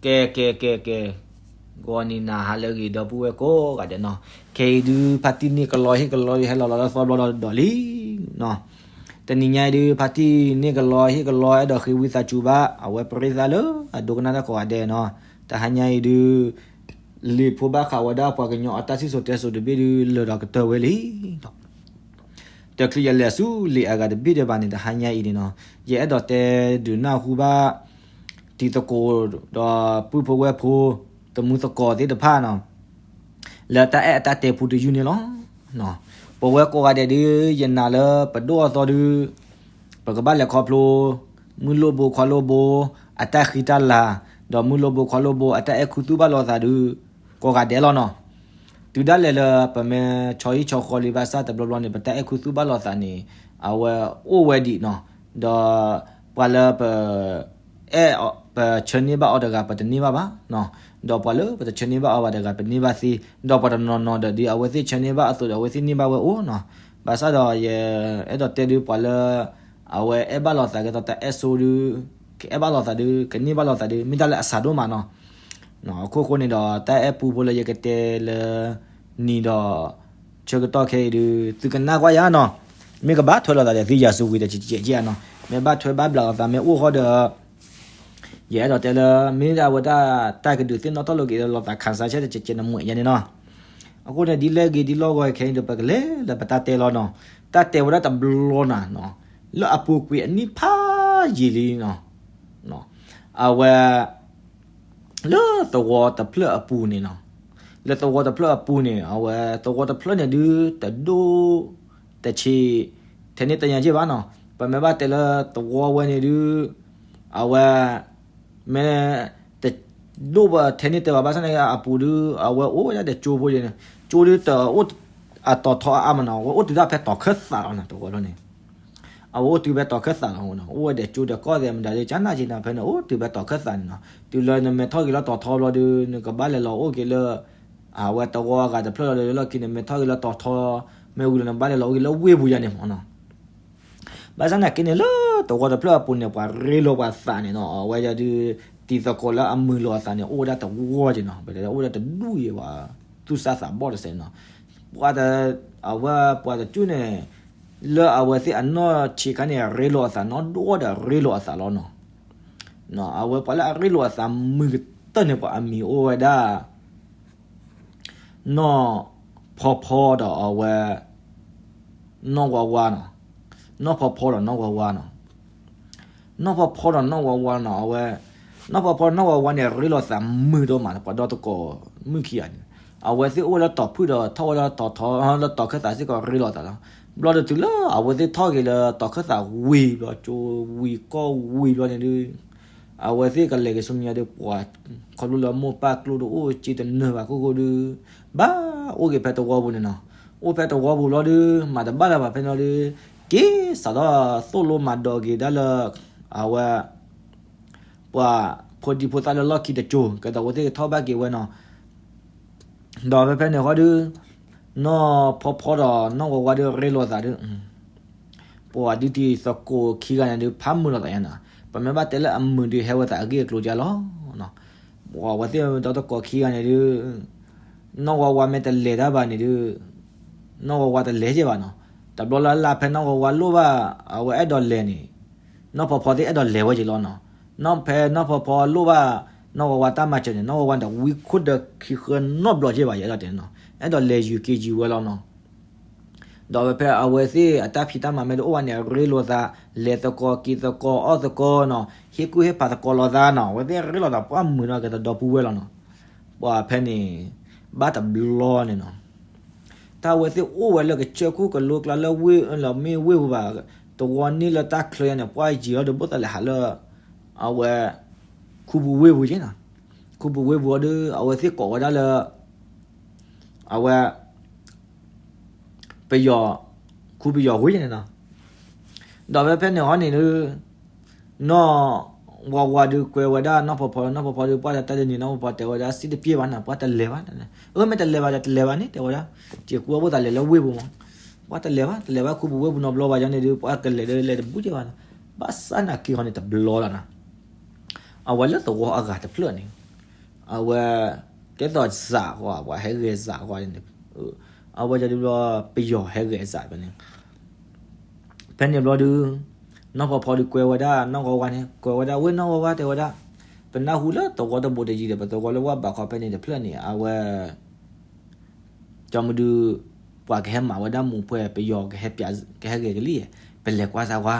ကဲ ကဲ ကဲ ကဲ, ဂီၤနံၤနၤဟါလၢအဂ့ၤ ဒီပုၢ်ဝဲၢ်ကိးဂၤဒဲးနီၤ. ခဲအံၤဒုး ဖါတံၢ်န့ၢ်ကလီဟ့ၣ်ကလီ ဟဲလီၤလီၤလၢသီဘျီဒီးလီၤလံနီၤ. တနံၤညါအံၤဒုး ဖါတံၢ်န့ၢ်ကလီဟ့ၣ်ကလီ အဲၣ်ဒိးဃ့ဝံသးစူၤဘၣ် အဝဲပရ့သၣ်လၢအဒိကနၣ်တၢ်ကိးဂၤဒဲးနီၤ. တဟါညါအံၤဒုး လံာ်ဖိဘၣ်ဃးဝဲဒၣ်ပှၤကညီအတၢ်စံၣ်စိၤတဲစိၤတဘ့ၣ်ဒုး လၢာ်ဒီးကတၢၢ်ဝဲလံနီၤ. တချုးယလဲၤဆူလံာ်အဂၤတဘ့ၣ်ဒဲးဘၣ်န့ၣ် တဟါညါအံၤန့ၣ်နီၤ, ယအဲၣ်ဒိးတဲဒုးနၢ်ဟူဘၣ် တံၤသကိး ဒီးပုၢ်ဖိဝဲၢ်ဖိ တံၤသကိးသ့ၣ်တဖၣ်နီၤ, လၢတၢ်အဲၣ်အတၢ်တဲပူတယုၢ်န့ၣ်လီၤ. ပဝဲကိးဂၤဒဲးဒုး ယနာ်လၢပဒိၣ်အသီဒုး ပကဘၣ်လဲၤခီဖျိ မုၢ်လိၣ်ဘိခွါလိၣ်ဘိ အတၢ်ဃံတၢ်လၤ, ဒီးမုၢ်လိၣ်ဘိခွါလိၣ်ဘိ အတၢ်အဲၣ်ခူသူၣ်ဘၣ်လိာ်သးဒုး ကိးဂၤဒဲးလီၤနီၤ. တုၤဒၣ်လဲာ်လၢပမ့ၢ်ဆီဟံၣ်ဆီဃီလံဘၣ်ဆၣ် တဘျီဘျီန့ၣ် ပတၢ်အဲၣ်ခူသူၣ်ဘၣ်လိာ်သးန့ၣ် အဝဲအိၣ်ဝဲဒံးနီၤ. ဒီးပှၤလၢပ အဲၣ်အီၤ ပဆၢန့ၢ်ဘၣ်အီၤတဂၤ ပတန့ၢ်ဘၣ်ဘၣ်နီၤ. ဒီးပှၤလၢပတဆၢန့ၢ်ဘၣ်အီၤဘၣ်တဂၤ ပန့ၢ်ဘၣ်သ့, ဒီးပှၤတနီၤနီၤဒီးဒုး အဝဲသ့ၣ်ဆၢန့ၢ်ဘၣ်အသိးဒီး အဝဲသ့ၣ်န့ၢ်ဘၣ်ဝဲအိၣ်နီၤ. ဘၣ်ဆၣ်ဒီးယအဲၣ်ဒိးတဲဒုး ပှၤလၢ အဝဲအဲၣ်ဘၣ်လိာ်သးကဲသိးတၢ်အဲၣ်ဆိဒုး ကအဲၣ်ဘၣ်လိာ်သးဒုး ကန့ၢ်ဘၣ်လိာ်သးဒုး မ့ၢ်တၢ်လၢအစှၤဒိၣ်မးနီၤ. အခိၣ်ဃိန့ၣ်ဒီး တၢ်အဲၣ်ပူဖိလၢယကတဲလၢနံၤဒီး ဆၢကတီၢ်ခဲအံၤဒုး သုကနၣ်ကွၢ်ယၤနီၤ. မ့ၢ်ကဘၣ်ထွဲလိာ်သးဒီးသုယၤစူၤဝံၤတကဲးကဲးနီၤ. မ့ၢ်ဘၣ်ထွဲဘၣ်ဘျးလိာ်သးမ့ၢ်အိၣ်ဃီဒီး ယအဲၣ်ဒိးတဲလၢ မ့ၢ်ဒၣ်ဝဲဒၣ်တၢ်ကဒုးသ့ၣ်နီၣ်ထီၣ်လိာ်က့ၤလီၤသးခးစါဆဲတကဲးကဲးနမှဲးယၤန့ၣ်နီၤ. အဃိန့ၣ် ဒ်လဲၣ်ဂ့ၤဒ်လဲၣ်ဂ့ၤခဲအံၤဒီး ပကလဲၤလၢပတၢ်တဲလီၤနီၤ. တၢ်တဲဝဲဒၣ်တဘျီနၤနီၤ, လၢအပူၤကွံာ်အနံၣ်ဖးယံာ်လံနီၤ, အဝဲ လၢသဝီတဖျၢၣ်အပူၤန့ၣ်နီၤ, လၢသဝီတဖျၢၣ်အပူၤန့ၣ် အဝဲသဝီတဖျၢၣ်န့ၣ်ဒုး တဒိၣ်တဆံး ထဲန့ၣ်တညါက့ၢ်ဘၣ်နီၤ. ပမ့ၢ်ဘၣ်တဲလၢသဝီဝဲန့ၣ်ဒုး အဝဲ မ့ၢ် တဒိၣ်ဘၣ်ထဲန့ၣ်တဲဘၣ် ဘၣ်ဆၣ်န့ၣ်အပူၤဒုး အဝဲအိၣ်ဝဲဒၣ်ဒီးကၠိဖိယဲန့ၣ်, ကၠိဒုးတအိၣ်အတီၤထီအါမးနီၤ, အဝဲအိၣ်တုၤဒၣ်ဖဲတီၤခၢၣ်သးလီၤနီၤ သဝီလီၤန့ၣ် အဝဲအိၣ်တုၤဖဲတီၤခၢၣ်သးလီၤနီၤ. အိၣ်ဝဲဒီးကၠိဒီးကီၢ်သဲးမတၤဒုး ကနၣ်က့ၤနီၤ ဖဲန့ၣ်အိၣ်တုၤဖဲတီၤခၢၣ်သးန့ၣ်နီၤ. တုၤလၢနမ့ၢ်ထီၣ်က့ၤလၢတီၤထီဘျီဒုး နကဘၣ်လဲၤလီၤအိၣ်က့ၤလၢ အဝဲသဝီအဂၤတဖျၢၣ်လီၤလၢလီၢ်ခံန့ၣ် မ့ၢ်ထီၣ်က့ၤလၢတီၤထီ မ့ၢ်ဝံၤလီၤ နဘၣ်လဲၤလီၤအိၣ်က့ၤလၢဝ့ၢ်ပူၤယါန့ၣ်မးနီၤ. ဘၣ်ဆၣ်နာ်က့န့ၣ် လၢသဝီတဖျၢၣ်အပူၤန့ၣ် ပှၤရ့လိာ်ပှၤသးန့ၣ်နီၤ, အဝဲဒၣ်ဒုး တံၤသကိးလၢအမုာ်လိာ်အသးန့ၣ် အိၣ်ဝဲဒၣ်တဝီက့ၤနီၤ, ပတဲအိၣ်ဝဲဒၣ်တဒူၣ်ယဲၤဝဲ သူၣ်စၢ်သးဘီၣ်တစဲးနီၤ. ပှၤတ အဝဲပှၤတကၠူၣ်န့ၣ် လၢအဝဲသ့ၣ်အနီၢ်ဆံးခါန့ၣ် ရ့လိာ်အသးနီၢ်ဒိၣ်ဒီးရ့လိာ်အသးလီၤနီၤ. အဝဲပှၤလၢအရ့လိာ်အသးမုာ်ကတၢၢ်န့ၣ် ပှၤအမံၤအိၣ်ဝဲဒၣ် နီၢ်ဖီဖီဒီးအဝဲ နီၢ်ဝါဝါနီၤ, နီၢ်ဖီဖီဒီးနီၢ်ဝါဝါနီၤ, နီၢ်ဖီဖီဒီးနီၢ်ဝါဝါနီၤ, အဝဲ နီၢ်ဖီဖီနီၢ်ဝါဝါန့ၣ် ရ့လိာ်သးမုာ်ဒိၣ်မး ပှၤဒီသကိးမုၣ်ခံဂၤန့ၣ်, အဝဲသ့ၣ်အိၣ်ဝဲလၢတီၤဖုၣ်ဒီးထီၣ်ဝဲလၢတီၤထီ လၢတီၤခၢၣ်သးစ့ၢ်ကီးရ့လိာ်သးလီၤ. ဘျီဒုးတုၤလၢအဝဲသ့ၣ်ထီၣ်က့ၤလၢတီၤခၢၣ်သးဝံၤဘျီ ကၠိဝံၤကီၢ်ဝံၤဘျီန့ၣ်ဒုး အဝဲသ့ၣ်ကလဲၤက့ၤဆူမဲာ်ညါဒီး ပှၤ ခီဖျိလၢမိၢ်ပၢ်ကျိတအိၣ် စ့တနၢၤဘၣ်ခိၣ်ဃိဒုး ဘၣ်အိၣ်က့ၤဖဲသဝီပူၤန့ၣ်နီၤ. အိၣ်ဖဲသဝီပူၤဘျီဒုး မၤတဘၣ်လၢၤဘၣ်ဖဲန့ၣ်ဒီး က့ၤစးထီၣ်သိၣ်လိမၤဒိးက့ၤဒၣ်လၢ အဝဲ ပှၤဖိဒံဖိသၣ်လၢလီၢ်ခံတကၠိ ကဲသိးအဝဲသ့ၣ်ကထီၣ်ဘၣ်က့ၤဝဲနီၤ. ဒီးဖဲဖဲန့ၣ်ဃီဒုး နီၢ်ဖီဖီဒီးနီၢ်ဝါဝါဒုးရ့လိာ်သးဒုး ပှၤဒုးတံၤသကိးခံဂၤန့ၣ်ဒုး ဖးမုာ်လိာ်သးညါနီၤ. ပမ့ၢ်ဘၣ်တဲလၢအမုာ်ဒုး ဟဲဝဲသးအဂ့ၢ်အကျိၤကလီၤ. ပှၤဝဲသ့ၣ်ဒီသကိးခံဂၤန့ၣ်ဒုး နီၢ်ဝါဝါမ့ၢ်တလဲၤတၢ်ဘၣ်န့ၣ်ဒုး နီၢ်ဝါဝါတလဲၤက့ၤဘၣ်နီၤ. တဘျီလၢ်လၢ်ဖဲနီၢ်ဝါဝါလိၣ်ဘၣ် အဝဲအဲၣ်ဒိးလဲၤန့ၣ် နီၢ်ဖီဖီသ့ၣ်အဲၣ်ဒိးလဲၤဝဲက့ၤလီၤနီၤ. နီၢ်ဖဲနီၢ်ဖီဖီလိၣ်ဘၣ် နီၢ်ဝါဝါတၢ်မၤစၢၤန့ၣ် နီၢ်ဝါဝါန့ၣ် ဝံခိၣ်ဒီးခံဃၢနီတဘျီက့ၤဘၣ် ယအဲၣ်ဒိးတဲနီၤ. အဲၣ်ဒိးလဲၤယုၤက့ၤယုၤဝဲလီၤနီၤ. ဒီးဖဲဖဲအဝဲသ့ၣ်အတၢ်ဖံးတၢ်မၤမ့ၢ်တအိၣ်ဘၣ်န့ၣ် ရ့လိာ်သး လဲၤသကိးက့ၤသကိးအီၣ်သကိးနီၤ ဟ့ၣ်ကူၣ်ဟ့ၣ်ဖးသကိးလိာ်သးနီၤ. အဝဲသ့ၣ်ရ့လိာ်သးပှၢ်မုာ်နီၤ ကဲသိးဒီပုၢ်ဝဲၢ်လီၤနီၤ. ပှၤဖဲန့ၣ် ဘၣ်တဘျီန့ၣ်နီၤ တၢ်အဝဲသ့ၣ်အိၣ်ဝဲလၢကစၢၢ်ခိၣ်ကလိကျါလၢဝ့ၢ်လီၤမ့ၢ်ဝ့ၢ်ပူၤဘၣ် သဝီန့ၢ်လၢတၢ်ချၢန့ၣ် ပှၢ်ယံာ်လီၤဒီးဘၣ်သးလဲၤဟးလၢ အဝဲ ခူပူၤဝ့ၢ်ပူၤက့နီၤ. ခူပူၤဝ့ၢ်ပူၤအီၤဒီး အဝဲသ့ၣ်ကိးဝဲဒၣ်လၢ အဝဲ ပယီၤ ခူပယီၤဝ့ၢ်န့ၣ်နီၤ. ဒီးဖဲဖဲန့ၣ်ဟီန့ၣ်ဒုး နီၢ်ဝါဝါဒုးကွဲဝဲဒၣ်နီၢ်ဖီဖီ နီၢ်ဖီဖီဒုး ပှၢ်တၢ်တနံၤ နီၢ်ဖီဖီတဲဝဲဒၣ် စံးတပျ့ၢ်ဘၣ်နီၤ ပှၢ်တလဲၤဘၣ်. အၢ မ့ၢ်တလဲၤဘၣ်ဒီးတလဲၤဘၣ်န့ၣ် တဲဝဲဒၣ် စ့ၤကူအီၣ်ဘၣ်သးလဲၤလၢဝ့ၢ်ပူၤမး ပှၢ်တလဲၤဘၣ် တလဲၤဘၣ်ခူပူၤဝ့ၢ်ပူၤနီတဘျီဘၣ် ယန့ၣ်ဒုး ပှၢ်ကလဲၤဒီးလဲၤတဘူၣ်က့ဘၣ်နီၤ. ဘၣ်ဆၣ်နာ်က့ဟီန့ၣ်တဘျီလီၤနီၤ. အဝဲလၢသဝီအဂၤတဖျၢၣ်န့ၣ် အဝဲ ကဲသိးစးဃီ ပှၤဟဲဂဲၤစးဃီန့ၣ်, အဝဲဒုးဘျီ ပယီၤဟဲဂဲၤစးဖဲန့ၣ်, ဖဲန့ၣ်ဘျီဒုး နီၢ်ဖီဖီဒုးကွဲးဝဲဒၣ်နီၢ်ဂီၤဝါန့ၣ် ကွဲးဝဲဒၣ် ဝ့ၢ်နီၢ်ဂီၤဝါ တဲဝဲဒၣ်, ပနၢ်ဟူလၢသဝီတဘိးတယံၤဒီး ပသဝီလၢဝၢ်ဘးခီဖဲန့ၣ်တဖျၢၣ်န့ၣ် အဝဲ ကၠီမဒု ပှၤကဟဲမၤဝဲဒၣ်မူးပှဲၤ ပယီၤကဟဲပၠး ကဟဲဂဲၤကလံၢ်, ပလဲၤကွၢ်စၢ်ဝါ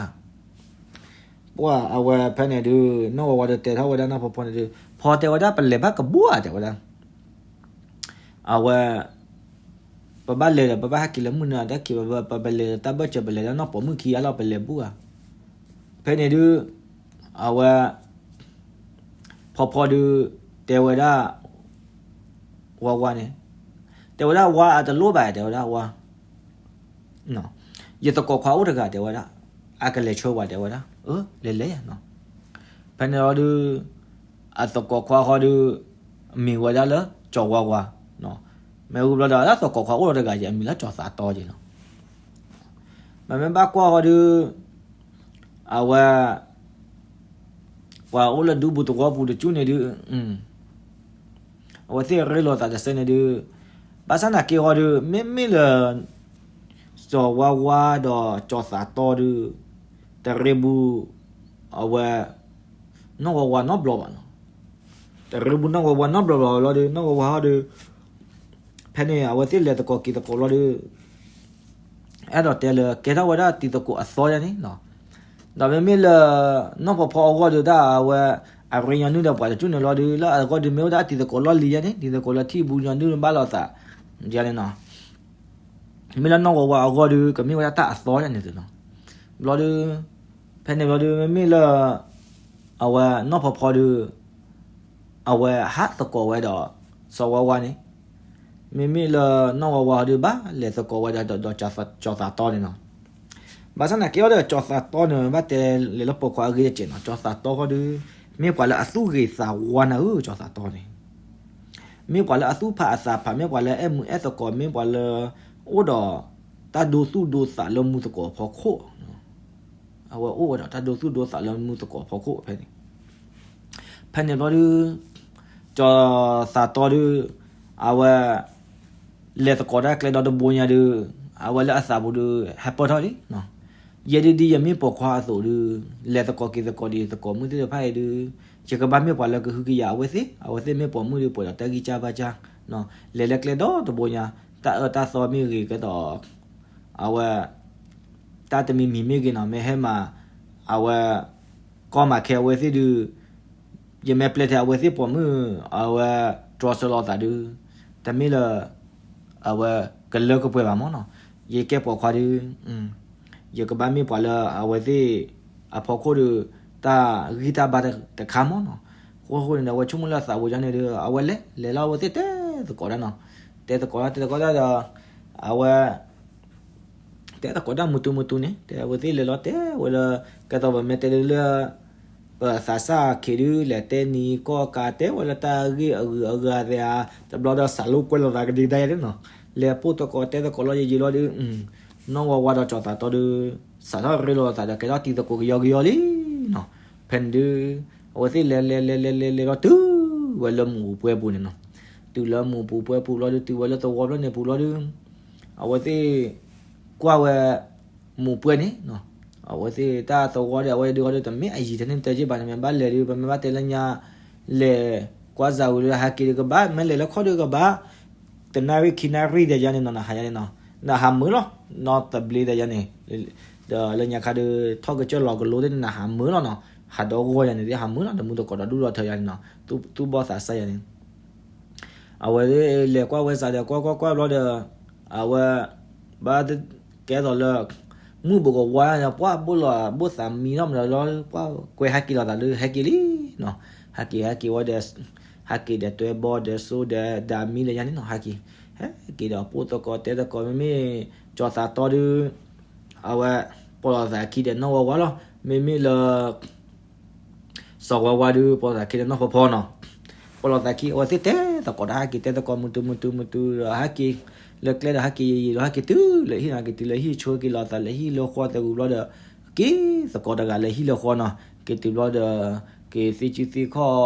ပှၤအဝဲဖဲန့ၣ်ဒုး နီၢ်ဝဲဝါဒီးတဲထီၣ်ဝဲဒၣ်နီၢ်ဖီဖီန့ၣ်ဒုး ဖီတဲဝဲဒၣ် ပလဲၤဘၣ်ကဘူၣ်ဧါ တဲဝဲဒၣ်, အဝဲ ပဘၣ်လဲၤဒီး ပဘၣ်ဟဲက့ၤလၢမုၢ်နၤတၢ်ခံး ပ ပလဲၤဒီးတၢ်ဘၢၣ်စၢၤ ပလဲၤလၢနီၢ်ပိာ်မုၣ်ခံဂၤလီၤ ပလဲၤဘူၣ်ဧါ. ဖဲန့ၣ်ဒုး အဝဲ ဖီဖီဒုး တဲဝဲဒၣ် ဝါဝါန့ၣ်, တဲဝဲဒၣ်ဝါအတလိၣ်ဘၣ် တဲဝဲဒၣ်ဝါ ယသကိးခွါအိၣ်တဂၤ တဲဝဲဒၣ်, အကလဲၤဆှၢဝဲ တဲဝဲဒၣ်, အၢ လဲၤလဲၤယၤနီၤ. ဖဲန့ၣ်လီၤဒုး အသကိးခွါဃီဒုး မံၤဝဲဒၣ်လၢကၠီၤဝါဝါ, မ့ၢ်ဝံၤဘျီဒီး အသကိးခွါအိၣ်လီၤတဂၤ အမံၤလၢကၠီၤသးတီက့နီၤ. မ့မ့ၢ်ဘၣ်ကွၢ်ဃီဒုး အဝဲ ပှၤအိၣ်လၢဒူပူၤသဝီပူၤတကၠူၢ်န့ၣ်ဒုး အဝဲသ့ၣ်ရ့လိာ်သးတစဲးန့ၣ်ဒုး ဘၣ်ဆၣ်သနာ်က့ဃီဒုး မ့မ့ၢ်လၢ စီၤဝါဝါဒီးကၠီၤသးတီဒုး တရ့ဘူး အဝဲ နီၢ်ဝါဝါနီတဘျီဘၣ်နီၤ. တရ့ဘူးနီၢ်ဝါဝါနီတဘျီဘၣ်လီၤဒုး နီၢ်ဝါဝါဟီဒုး ဖဲန့ၣ် အဝဲသ့ၣ်လဲၤသကိးက့ၤသကိးလီၤဒုး အဲၣ်ဒိးတဲလၢ ကဲထီၣ်ဝဲဒၣ်တံၤသကိးအသီယါန့ၣ်နီၤ. ဒီးမ့မ့ၢ်လၢ နီၢ်ဖီဖီအဂီၢ်ဒုး တၢ်အဝဲ အရ့ညီနုၢ်ဒီးပှၤတကၠူၢ်န့ၣ်လီၤဒုး လၢအဂီၢ်ဒုး မ့ၢ်ဝဲဒၣ်တံၤသကိးလီၢ်လံၤယါန့ၣ် တံၤသကိးလၢထံၣ်ဘူးညီနုၢ်ဘၣ်လိာ်သးယါန့ၣ်နီၤ. မ့ၢ်လၢနီၢ်ဝါဝါအဂီၢ်ဒုး ကမ့ၢ်ဝဲဒၣ်တၢ်အသီယါန့ၣ်နီၤ. ဘျီဒုး ဖဲန့ၣ်ဘျီဒုး မ့မ့ၢ်လၢ အဝဲနီၢ်ဖီဖီဒုး အဝဲဟးသကိးဝဲဒီး စီၤဝါဝါန့ၣ်, မ့မ့ၢ်လၢနီၢ်ဝါဝါဒုး ဘၣ်လဲၤသကိးဝဲဒၣ်ဒီး ဒီးကၠီၤသးတီန့ၣ်နီၤ. ဘၣ်ဆၣ်သနာ်က့အီၤဒီး ကၠီၤသးတီန့ၣ် ဘၣ်တဲလဲၤလၢပိာ်ခွါအဂ့ၢ်တစဲးနီၤ. ကၠီၤသးတီဃီဒုး မ့ၢ်ပှၤလၢအသူၣ်ဂ့ၤသးဝါနၤဧၢ ကၠီၤသးတီန့ၣ် မ့ၢ်ပှၤလၢအသူၣ်ဖးအသးဖး မ့ၢ်ပှၤလၢအဲၣ်မုာ်အဲၣ်သကိး မ့ၢ်ပှၤလၢ အိၣ်ဒီး တၢ်ဒိသူၣ်ဒိသးလၢမူသကိးအဖီခိၣ် အဝဲအိၣ်ဝဲဒီးတၢ်ဒိသူၣ်ဒိသးလၢမူသကိးအဖီခိၣ်ဖဲန့ၣ်, ဖဲန့ၣ်ဘျီဒုး ကၠီၤသးတီဒုး အဝဲ လဲၤသကိးတၢ်ကျဲဒီတဘိညါဒုး အဝဲလၢအသးပူၤဒုး ဟဲပၢၢ်ထီၣ်လံနီၤ. ယဲဒုးဒ်ယမ့ၢ်ပိာ်ခွါအသိးဒုး လဲၤသကိးက့ၤသကိးဒ်သကိးမုၣ်သ့ၣ်တဖၣ်အံၤဒုး ယကဘၣ်မ့ၢ်ပှၤလၢကဟုကယာ်အဝဲသ့ၣ်, အဝဲသ့ၣ်မ့ၢ်ပိာ်မုၣ်ဒုး ပှဲၤဒီးတၢ်ဂံၢ်စၢ်ဘါစၢ် လဲၤလၢကျဲဒီတဘိညါ တၢ်အၢတၢ်သီမ့ၢ်ဂ့ၤကဲသိး အဝဲ တၢ်တမံၤမံၤမ့ၢ်ဂ့ၤနီၤ မ့ၢ်ဟဲမၤ အဝဲ ကီမၤခဲအဝဲသ့ၣ်ဒုး ယမ့ၢ်ပျဲထဲအဝဲသ့ၣ်ပိာ်မုၣ် အဝဲတြီဆၢလီၤသးဒုး တမ့ၢ်လၢ အဝဲကလၢကပှဲၤဘၣ်မ့ၢ်နီၤ. ယကဲပိာ်ခွါဒုး ယကဘၣ်မ့ၢ်ပှၤလၢအဝဲသ့ၣ်အဖီခိၣ်ဒုး တၢ်ဂံၢ်တၢ်ဘါတခါမ့ၢ်နီၤ. အဃိန့ၣ်ဒီး အဝဲဆိကမိၣ်လၢအသးပူၤယါန့ၣ်ဒုး အဝဲလဲၤ လဲၤလီၤအဝဲသ့ၣ်တဲသကိးတၢ်နီၤ. တဲသကိးတၢ် တဲသကိးတၢ်ဒီး အဝဲ တဲသကိးတၢ်မုၢ်တူမုၢ်တူန့ၣ် တဲအဝဲသ့ၣ်လဲၤလီၤတဲဝဲလၢ ကဲသိးပမ့ၢ်တဲဒုးလၢ ပသးစၢ်ခ့ဒုး လဲၤတဲနံၤကီၢ်ကး တဲဝဲလၢတၢ်ဂ့ၢ်အဂုၤအဂၤသ့ဧါ, တဘျီဒီးစးလိာ်ကွဲလိာ်သးကဒံကဒါယါန့ၣ်နီၤ. လဲၤပိာ်သကိးတဲသကိးလီၤယံာ်ယံာ်လီၤဒုး နီၢ်ဝါဝါဒီးကၠီၤသးတီဒုး စးထီၣ်ရ့လိာ်သးဒီး ကဲထီၣ်တံၤသကိးကယီကယီလံနီၤ. ဖဲန့ၣ်ဒုး အဝဲသ့ၣ်လဲၤလဲၤလဲၤလဲၤလဲၤလဲၤလီၤတုၤဝဲလၢမူးပူၤပှဲၤပူၤန့ၣ်နီၤ. တုၤလၢမူးပူၤပှဲၤပူၤလီၤဒုး တုၤဝဲလၢသဝီဖျၢၣ်န့ၣ်ပူၤလီၤဒုး အဝဲသ့ၣ် ကွၢ်ဝဲ မူးပှဲၤန့ၣ်နီၤ. အဝဲသ့ၣ်တၢ်သဝီဒီး အဝဲဒုးဃီဒီး တမ့ၢ်အယံၤထဲန့ၣ်တၢ်က့ဘၣ်န့ၣ် မ့ၢ်ဘၣ်လဲၤဒုး ပမ့ၢ်ဘၣ်တဲလၢညါ လဲၤကွၢ်စၢ်ဝံၤဒီး ဟဲက့ၤဒုးကဘၣ် မ့ၢ်လဲၤလၢခီၣ်ဒုးကဘၣ် တနၣ်ရံၣ်ခံနၣ်ရံၣ်ဒီးယါန့ၣ်နီၤ နဟးယါန့ၣ်နီၤ နဟးမုာ်လီၤ နီတဘျီဒီးယါန့ၣ် ဒီးလၢညါခါဒုး ထီၣ်ကစၢၢ်လီၤကလိသ့ၣ်န့ၣ် နဟးမုာ်လီၤနီၤ ဟးဒီဂီၢ်ယါန့ၣ် ဟးမုာ်လီၤ ဒီးမူသကိးဒီးဒူၣ်ဒီးထၢယါန့ၣ်နီၤ သူၣ်ဘီၣ်သးစၢ်ယါန့ၣ် အဝဲလဲၤကွၢ်ဝဲစးဒီး ကွၢ်ကွၢ်ကွၢ်ဘျီဒီး အဝဲ ဘၣ်ကဲသိးလၢ မုၢ်ဘိးကဝါဒီး ပှၢ်ဘိၣ်လီၤဘိၣ်သးမံထီၣ်မးဒီးလီၤ ပှၢ်ကွဲးဟဲက့ၤလိာ်သးလၢဟဲက့ၤလံနီၤ ဟဲက့ၤဟဲက့ၤဝဲဒီး ဟဲက့ၤဒီးတွဲဘီဒီးစိဒီးဒၤမံဒီးယါန့ၣ်နီၤ ဟဲက့ၤ ဟဲက့ၤဒီးပိာ်သကိးတဲသကိး မ့မ့ၢ်ကၠီၤသးတီဒုး အဝဲ ပိာ်လိာ်သးခံဒီးနီၢ်ဝါဝါလီၤ မ့မ့ၢ်လၢ စီၤဝါဝါဒုး ပိာ်လိာ်သးခံဒီးနီၢ်ဖီဖီနီၤ ပိာ်လိာ်သးခံ အဝဲသ့ၣ်တဲသကိးဒီးဟဲက့ၤတဲသကိးမုၢ်တူမုၢ်တူမုၢ်တူဒီးဟဲက့ၤ လၢကျဲဒီးဟဲက့ၤယံာ်ယံာ်ဒီး ဟဲက့ၤတုၤလၢဟံၣ်နီၤ က့ၤတုၤလၢဟံၣ်ဆိက့ၤလိာ်သးလၢဟံၣ်လၢဃီသဂုၤဘျီဒီး က့ၤသကိးတဂၤလၢဟံၣ်လၢဃီနီၤ က့ၤတုၤဘျီဒီး က့ၤသ့စုသ့ခီၣ်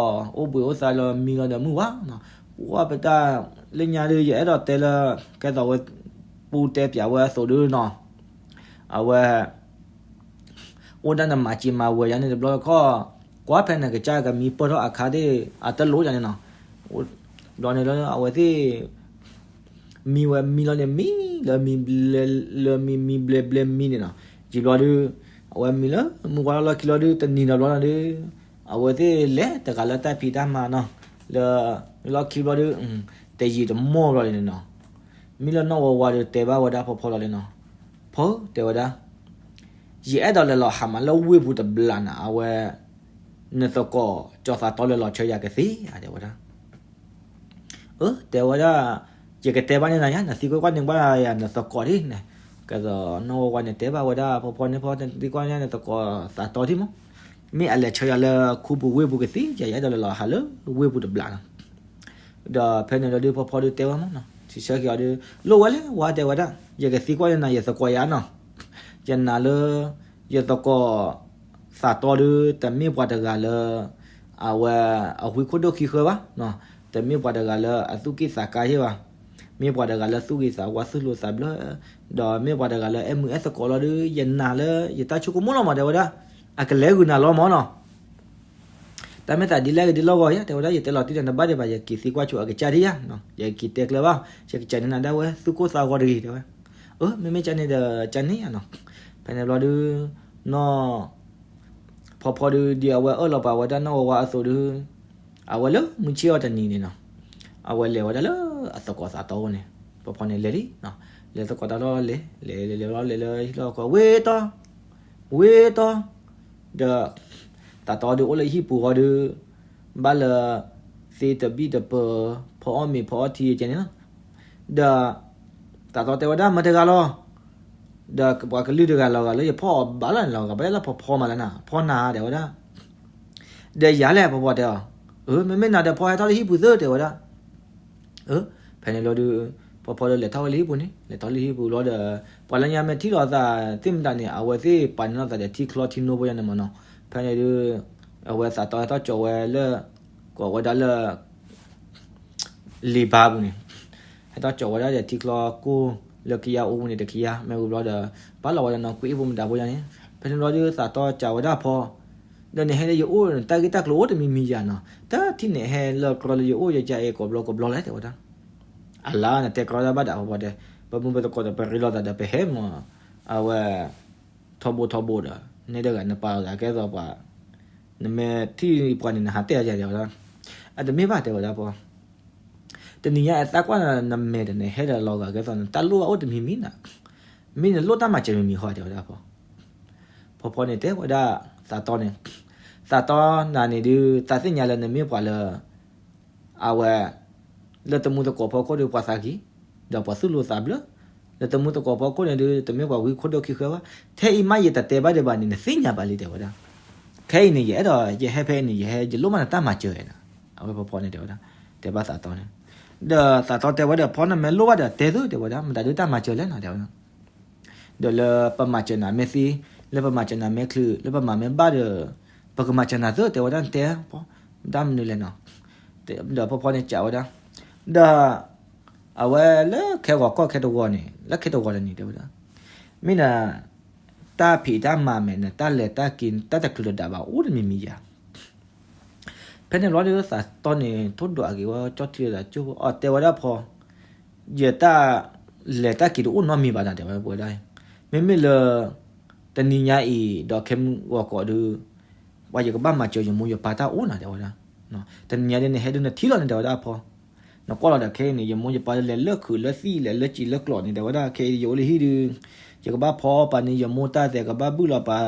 အိၣ်ဘှံးအိၣ်သါလၢမံလီၤဒီးမုၢ်ဝါနီၤ, ပှၤပတၢ်လၢညါဒုး ယအဲၣ်ဒိးတဲလၢ ကဲသိးဝဲ ပူတဲပၠးဝဲအသိးဒုနီၤ, အဝဲ အိၣ်ဒၣ်နမၤစံးမၤဝဲယၤန့ၣ်တဘျီတခီၣ်, ကွၢ်ဖဲနကစၢ်ကမံပၢၢ်ထီၣ်အခါသ့ၣ် အတလိၣ်ယၤန့ၣ်နီၤ, ဘျီန့ၣ်လၢ အဝဲသ့ၣ် မံဝဲမံလီၤန့ၣ် မံလၢမံဘျဲ လၢမံမံဘျဲဘျဲမံန့ၣ်နီၤ, ယံာ်ဘျီဒုး အဝဲမံလၢမုၢ်ဝါလီၢ်လီၢ်ခံလီၤဒုး တနံၤဒီးဘျီနီၤဒုး အဝဲသ့ၣ်လဲၤတဂၤလၢတၢ်ဖံးတၢ်မၤနီၤ, လၢ လီၢ်ခံဘျီဒုး တယံာ်တမီၢ်ဘျီန့ၣ်နီၤ, မံလၢနီၢ်ဝါဝါဒုးတဲဘၣ်ဝဲဒၣ်ဖီဖီလီၤန့ၣ်နီၤ, ဖီ တဲဝဲဒၣ် ယအဲၣ်ဒိးလဲၤလီၤဟးမးလၢဝ့ၢ်ပူၤတဘျီနီၤ, အဝဲ နသကိးကၠီၤသးတီလဲၤလီၤဆၢယၤကသ့ဧါ တဲဝဲဒၣ်. အၢ တဲဝဲဒၣ်, ယကတဲဘၣ်န့ၢ်နၤယါ, နသံကွၢ်ကွၢ်န့ၢ်ဘၣ်ယၤနသကိးဒ်န့ၣ်, ကဲသိးနီၢ်ဝါဝါန့ၣ်တဲဘၣ်ဝဲဒၣ်ဖီဖီန့ၣ် ဖီသံကွၢ်န့ၢ်နသကိးသးတီဒ်မး, မ့ၢ်အလဲၤဆၢယၤလၢခူပူၤဝ့ၢ်ပူၤကသ့ဧါ, ယအဲၣ်ဒိးလဲၤလီၤဟးလၢဝ့ၢ်ပူၤတဘျီနီၤ. ဒီးဖဲန့ၣ်လီၤဒုးဖီဖီဒုးတဲဝဲမးနီၤ, စံးဆၢက့ၤအီၤဒုး လိၣ်ဝဲလဲၣ်ဝါ တဲဝဲဒၣ်, ယကသံကွၢ်န့ၢ်နၤ ယသကိးယါနီၤ, ယနာ်လၢ ယသကိး သးတီဒုး တမ့ၢ်ပှၤတဂၤလၢ အဝဲ အဝံခိၣ်ဒိၣ်ခံဃၢဘၣ်, တမ့ၢ်ပှၤတဂၤလၢအသူၣ်ကံၢ်သးကါယဲၢ်ဘၣ်, မ့ၢ်ပှၤတဂၤလၢသူၣ်ဂ့ၤသးဝါသူၣ်လိၤသးဘျၢ, ဒီးမ့ၢ်ပှၤတဂၤလၢအဲၣ်မုာ်အဲၣ်သကိးလီၤဒုး ယနာ်လၢယတၢ်ဆိကမိၣ်လီၤမး တဲဝဲဒၣ်, အကလဲၤဂုာ်နၤလီၤမးနီၤ. တၢ်မ့ၢ်သးဒ်လဲၣ်ဂ့ၤဒ်လဲၣ်ဂ့ၤယါ တဲဝဲဒၣ် ယတဲလီၤတံၢ်ဒီးနဘၣ်ဒံးဘၣ် ယက့ၤသံကွၢ်ဆိအကစၢ်ဒံးယါ, ယက့ၤတဲကျၢၤဘၣ် ယကစၢ်န့ၢ်နၤဒၣ်ဝဲ သူၣ်ကိၢ်သးဂီၤတဂ့ၤ တဲဝဲ, အၢ မ့မ့ၢ်ကန့ၣ်ဒီး ကန့ၢ်ယါနီၤ. ဖဲန့ၣ်ဘျီဒုး နီၢ် ဖီဖီဒုး ဒ်အဝဲအၢၣ်လီၤပာ်ဝဲဒၣ်နီၢ်ဝါဝါအသိးဒုး အဝဲလၢမုၢ်ဆ့ၣ်အီၤတနံၤန့ၣ်နီၤ အဝဲလဲၤဝဲဒၣ်လၢအသကိးသးတီအိၣ်န့ၣ် ဖီဖီန့ၣ်လဲၤလံ, လဲၤသကိးတၢ်လီၢ်လဲၤ လဲၤလဲၤလဲၤလီၤလဲၤလၢဟံၣ်လီၢ်ခီ ဝ့တီ ဝ့တီ ဒီး သးတီဒုးအိၣ်လၢဟံၣ်ပူၤဃီဒုး ဘၣ်လၢ သ့တဘံၣ်တပၢၤ ဖီအီၣ်မ့ၤဖီအီၣ်ထံကဲန့ၣ်လီၤ. ဒီး သးတီတဲဝဲဒၣ်မတၤတဂၤလီၤ. ဒီးပှၤကလုာ်တဂၤလီၤဂာ်လၢယဖီၣ်အီၤဘၣ်လီၤန့ၣ် လီၤဂာ်ဘၣ်လၢဖီဖီမးလၢနၤ ဖီနၤဧါ တဲဝဲဒၣ်. ဒီးယၤလဲၣ် ဖီဖီတဲအီၤ, အၢ မ့မ့ၢ်နၤဒီးဖီဟဲထီၣ်လၢဟံၣ်ပူၤသၢ တဲဝဲဒၣ်. အၢ ဖဲန့ၣ်လီၤဒုး ဖီဖီဒီးလဲၤထီၣ်ဝဲလၢဟံၣ်ပူၤန့ၣ် လဲၤထီၣ်လၢဟံၣ်ပူၤလီၤဒီး ပှၤလၢညါမ့ၢ်ထံၣ်လိာ်သးသ့ၣ်မတၤန့ၣ် အဝဲသ့ၣ်ပာ်န့ၢ်လိာ်သးဒီးထံချီထံနိဖိယါန့ၣ်မးနီၤ. ဖဲန့ၣ်ဒုး အဝဲသးတီဟဲထီၣ်ကၠီၤဝဲလၢ ကိးဝဲဒၣ်လၢ လံာ်ဘါပူၤန့ၣ် ဟဲထီၣ်ကၠီၤဝဲဒၣ်ဒီးထံချီကိၢ်လၢခံယါအိၣ်ပူၤန့ၣ်တခံယါ မ့ၢ်ဝံၤဘျီဒီး ပာ်လီၤဝဲဒီးနီၢ်ကွံာ်အ့ၣ်ဖိမတၤဖိယါန့ၣ် ဖဲန့ၣ်ဘျီဒုးသးတီကးဝဲဒၣ်ဖီ ဒီးနဟဲလၢယအိၣ် တၢ်ဂ့ၢ်တၢ်ကျိၤအိၣ်တမံၤမံၤယါနီၤ တထံၣ်န့ၣ်ဟဲလၢကြီလၢယအိၣ်ယကါအံၤကိးဘျီကိးဘျီလဲၣ် တဲဝဲဒၣ်. အလါနတဲကြီတၢ်ဘၣ်ဒၣ်ဖီဖီတဲ ပမုၢ်ပသကိးဒီးပရ့လိာ်သးဒီးပဟဲမး အဝဲ ထီဘိထီဘိဒီး န့ၣ်တဂၤနပာ်လိာ်သးကဲသိးပှၤ နမ့ၢ်ထံၣ်ပှၤန့ၣ် နဟးတဲအီၤယါတဲဝဲဒၣ်. အတမ့ၢ်ဘၣ်တဲဝဲဒၣ်ဖီ တနံၤညါအသးကွၢ်နမဲာ်ဒီးနဟဲဒီးလီၤဂာ်ကဲသိးနတၢ်လိၣ်ဘၣ်အိၣ်တမံၤမံၤနီၤ မ့ၢ်နလိၣ်တၢ်မၤစၢၤမံၤမံၤဃီတဲဝဲဒၣ်ဖီ ဖီဖီန့ၣ်တဲဝဲဒၣ်သးတီန့ၣ် သးတီနၤန့ၣ်ဒုး သးသ့ၣ်ညါလၢနမ့ၢ်ပှၤလၢ အဝဲ လၢတမူသကိးဖီခိၣ်ဒီးပှၤသးကံၤ ဒီးပှၤသူၣ်လိာ်သးဘျၢ လၢတမူသကိးဖီခိၣ်န့ၣ်ဒုး တမ့ၢ်ပှၤဝံခိၣ်ဒိၣ်ခံဃၢဘၣ် ထဲအံၤမးယတတဲဘၣ်ဒံးဘၣ်န့ၣ် နသ့ၣ်ညါဘၣ်လံတဲဝဲဒၣ်. ခဲအံၤန့ၣ် ယအဲၣ်ဒိးယဟဲဖဲအံၤန့ၣ် ယဟဲယလိၣ်မးနတၢ်မၤစၢၤနီၤ အဝဲဖီဖီန့ၣ်တဲဝဲဒၣ် တဲဘၣ်သးတီန့ၣ် ဒီးသးတီတဲဝဲဒီးဖီနမ့ၢ်လိၣ်ဘၣ်ဒီးတဲသုတဲဝဲဒၣ် မတၤဒုးတၢ်မၤစၢၤလဲၣ်နီၤတဲဝဲဒၣ် ဒီးလၢပမၤစၢၤနၤမ့ၢ်သ့ လၢပမၤစၢၤနၤမ့ၢ်ချုး လၢပမၤမ့ၢ်ဘၣ်ဒီး ပကမၤစၢၤနၤသုတဲဝဲဒၣ်တဲ ဖီ တၢ်မနုၤလဲၣ်နီၤ ဒီးဖီဖီန့ၣ်ကးဝဲဒၣ် ဒီး အဝဲလၢခဲဂီၤကီၢ်ခဲတဝီၤန့ၣ် လၢခဲတဝီၤတနံၤတဲဝဲဒၣ် မ့ၢ်န တၢ်ဖံးတၢ်မၤမဲာ်နတၢ်လဲၤတၢ်က့ၤ တၢ်တချုးတဒးဘၣ်အိၣ်တမံၤမံၤယါ ဖဲန့ၣ်ဘျီဒုးသးတီန့ၣ် ထိၣ်ဒွးက့ၤဝဲကၠီထံဒီးကၠိဖိ အတဲဝဲဒၣ်ဖီ ယတၢ်လဲၤတၢ်က့ၤတအိၣ်နီတမံၤဘၣ်နီၤ တဲဝဲဒၣ် မ့မ့ၢ်လၢ တနံၤညါအံၤ ဒီးခဲဂီၤကီးဒုး ပှၤယကဘၣ်မၤစၢၤယမိၢ်ယပၢ်တၢ်အိၣ်နီၤ တဲဝဲဒၣ် တနံၤညါဒ်နဟဲဒုးနထံၣ်လီၤန့ၣ် တဲဝဲဒၣ်ဖီ နကွၢ်လီၤဒီးခဲအံၤန့ၣ် ယမိၢ်ယပၢ်လဲၤလၢခုးလၢသံၣ် လဲၤလၢစံာ်လၢကျိးန့ၣ် တဲဝဲဒၣ် ခဲအံၤယအိၣ်လၢဟံၣ်ဒုး ယကဘၣ်ဖီပာ်န့ၢ်ယမိၢ်တၢ်သဲး ကဘၣ်ဘုၣ်လီၤပာ်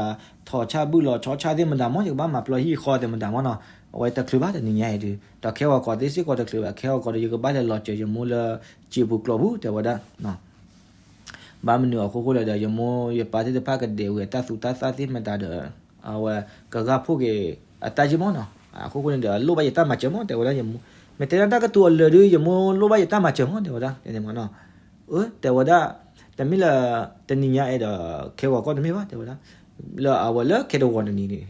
ထိးဆၣ်ဘုၣ်လီၤဆီဆၣ်သ့ၣ်မတၤမး ယကဘၣ်မၤပျီဟံၣ်ဃီသ့ၣ်မတၤမးနီၤ အဝဲတချုးဘၣ်တနံၤညါအံၤဒုး ဒီးခဲဂီၤကီးသ့စ့ၢ်ကီးတချုးဘၣ် ခဲဂီၤကီးဒီး ယကဘၣ်လဲၤလီၤစၢၤယမိၢ်လၢ စံာ်ပူၤကျိးပူၤ တဲဝဲဒၣ် ဘၣ်မနုၤအဃိဃိလဲၣ်ဒီး ယမိၢ်ယပၢ်သ့ၣ်တဖၣ်ကဒဲးဝံၤအတၢ်သူတၢ်သၣ်သ့ၣ်မတၤဒီး အဝဲကဂၢ်ဖှိၣ်က့ၤအတၢ်ယံၣ်မးနီၤ အဃိဃိန့ၣ်ဒီး လိၣ်ဘၣ်ယတၢ်မၤစၢၤမး တဲဝဲဒၣ် ယမိၢ် မ့ၢ်တဲဒၣ်တၢ်ကတိၤအလၢာ်ဒုး ယမိၢ်လိၣ်ဘၣ်ယတၢ်မၤစၢၤမး တဲဝဲဒၣ် တဲဝဲဒၣ် တမ့ၢ်လၢ တနံၤညါအဲၣ်ဒီး ခဲဂီၤကီးတမ့ၢ်ဘၣ် တဲဝဲဒၣ် လၢအဝဲလၢခဲတဝီၤတနံၤန့ၣ်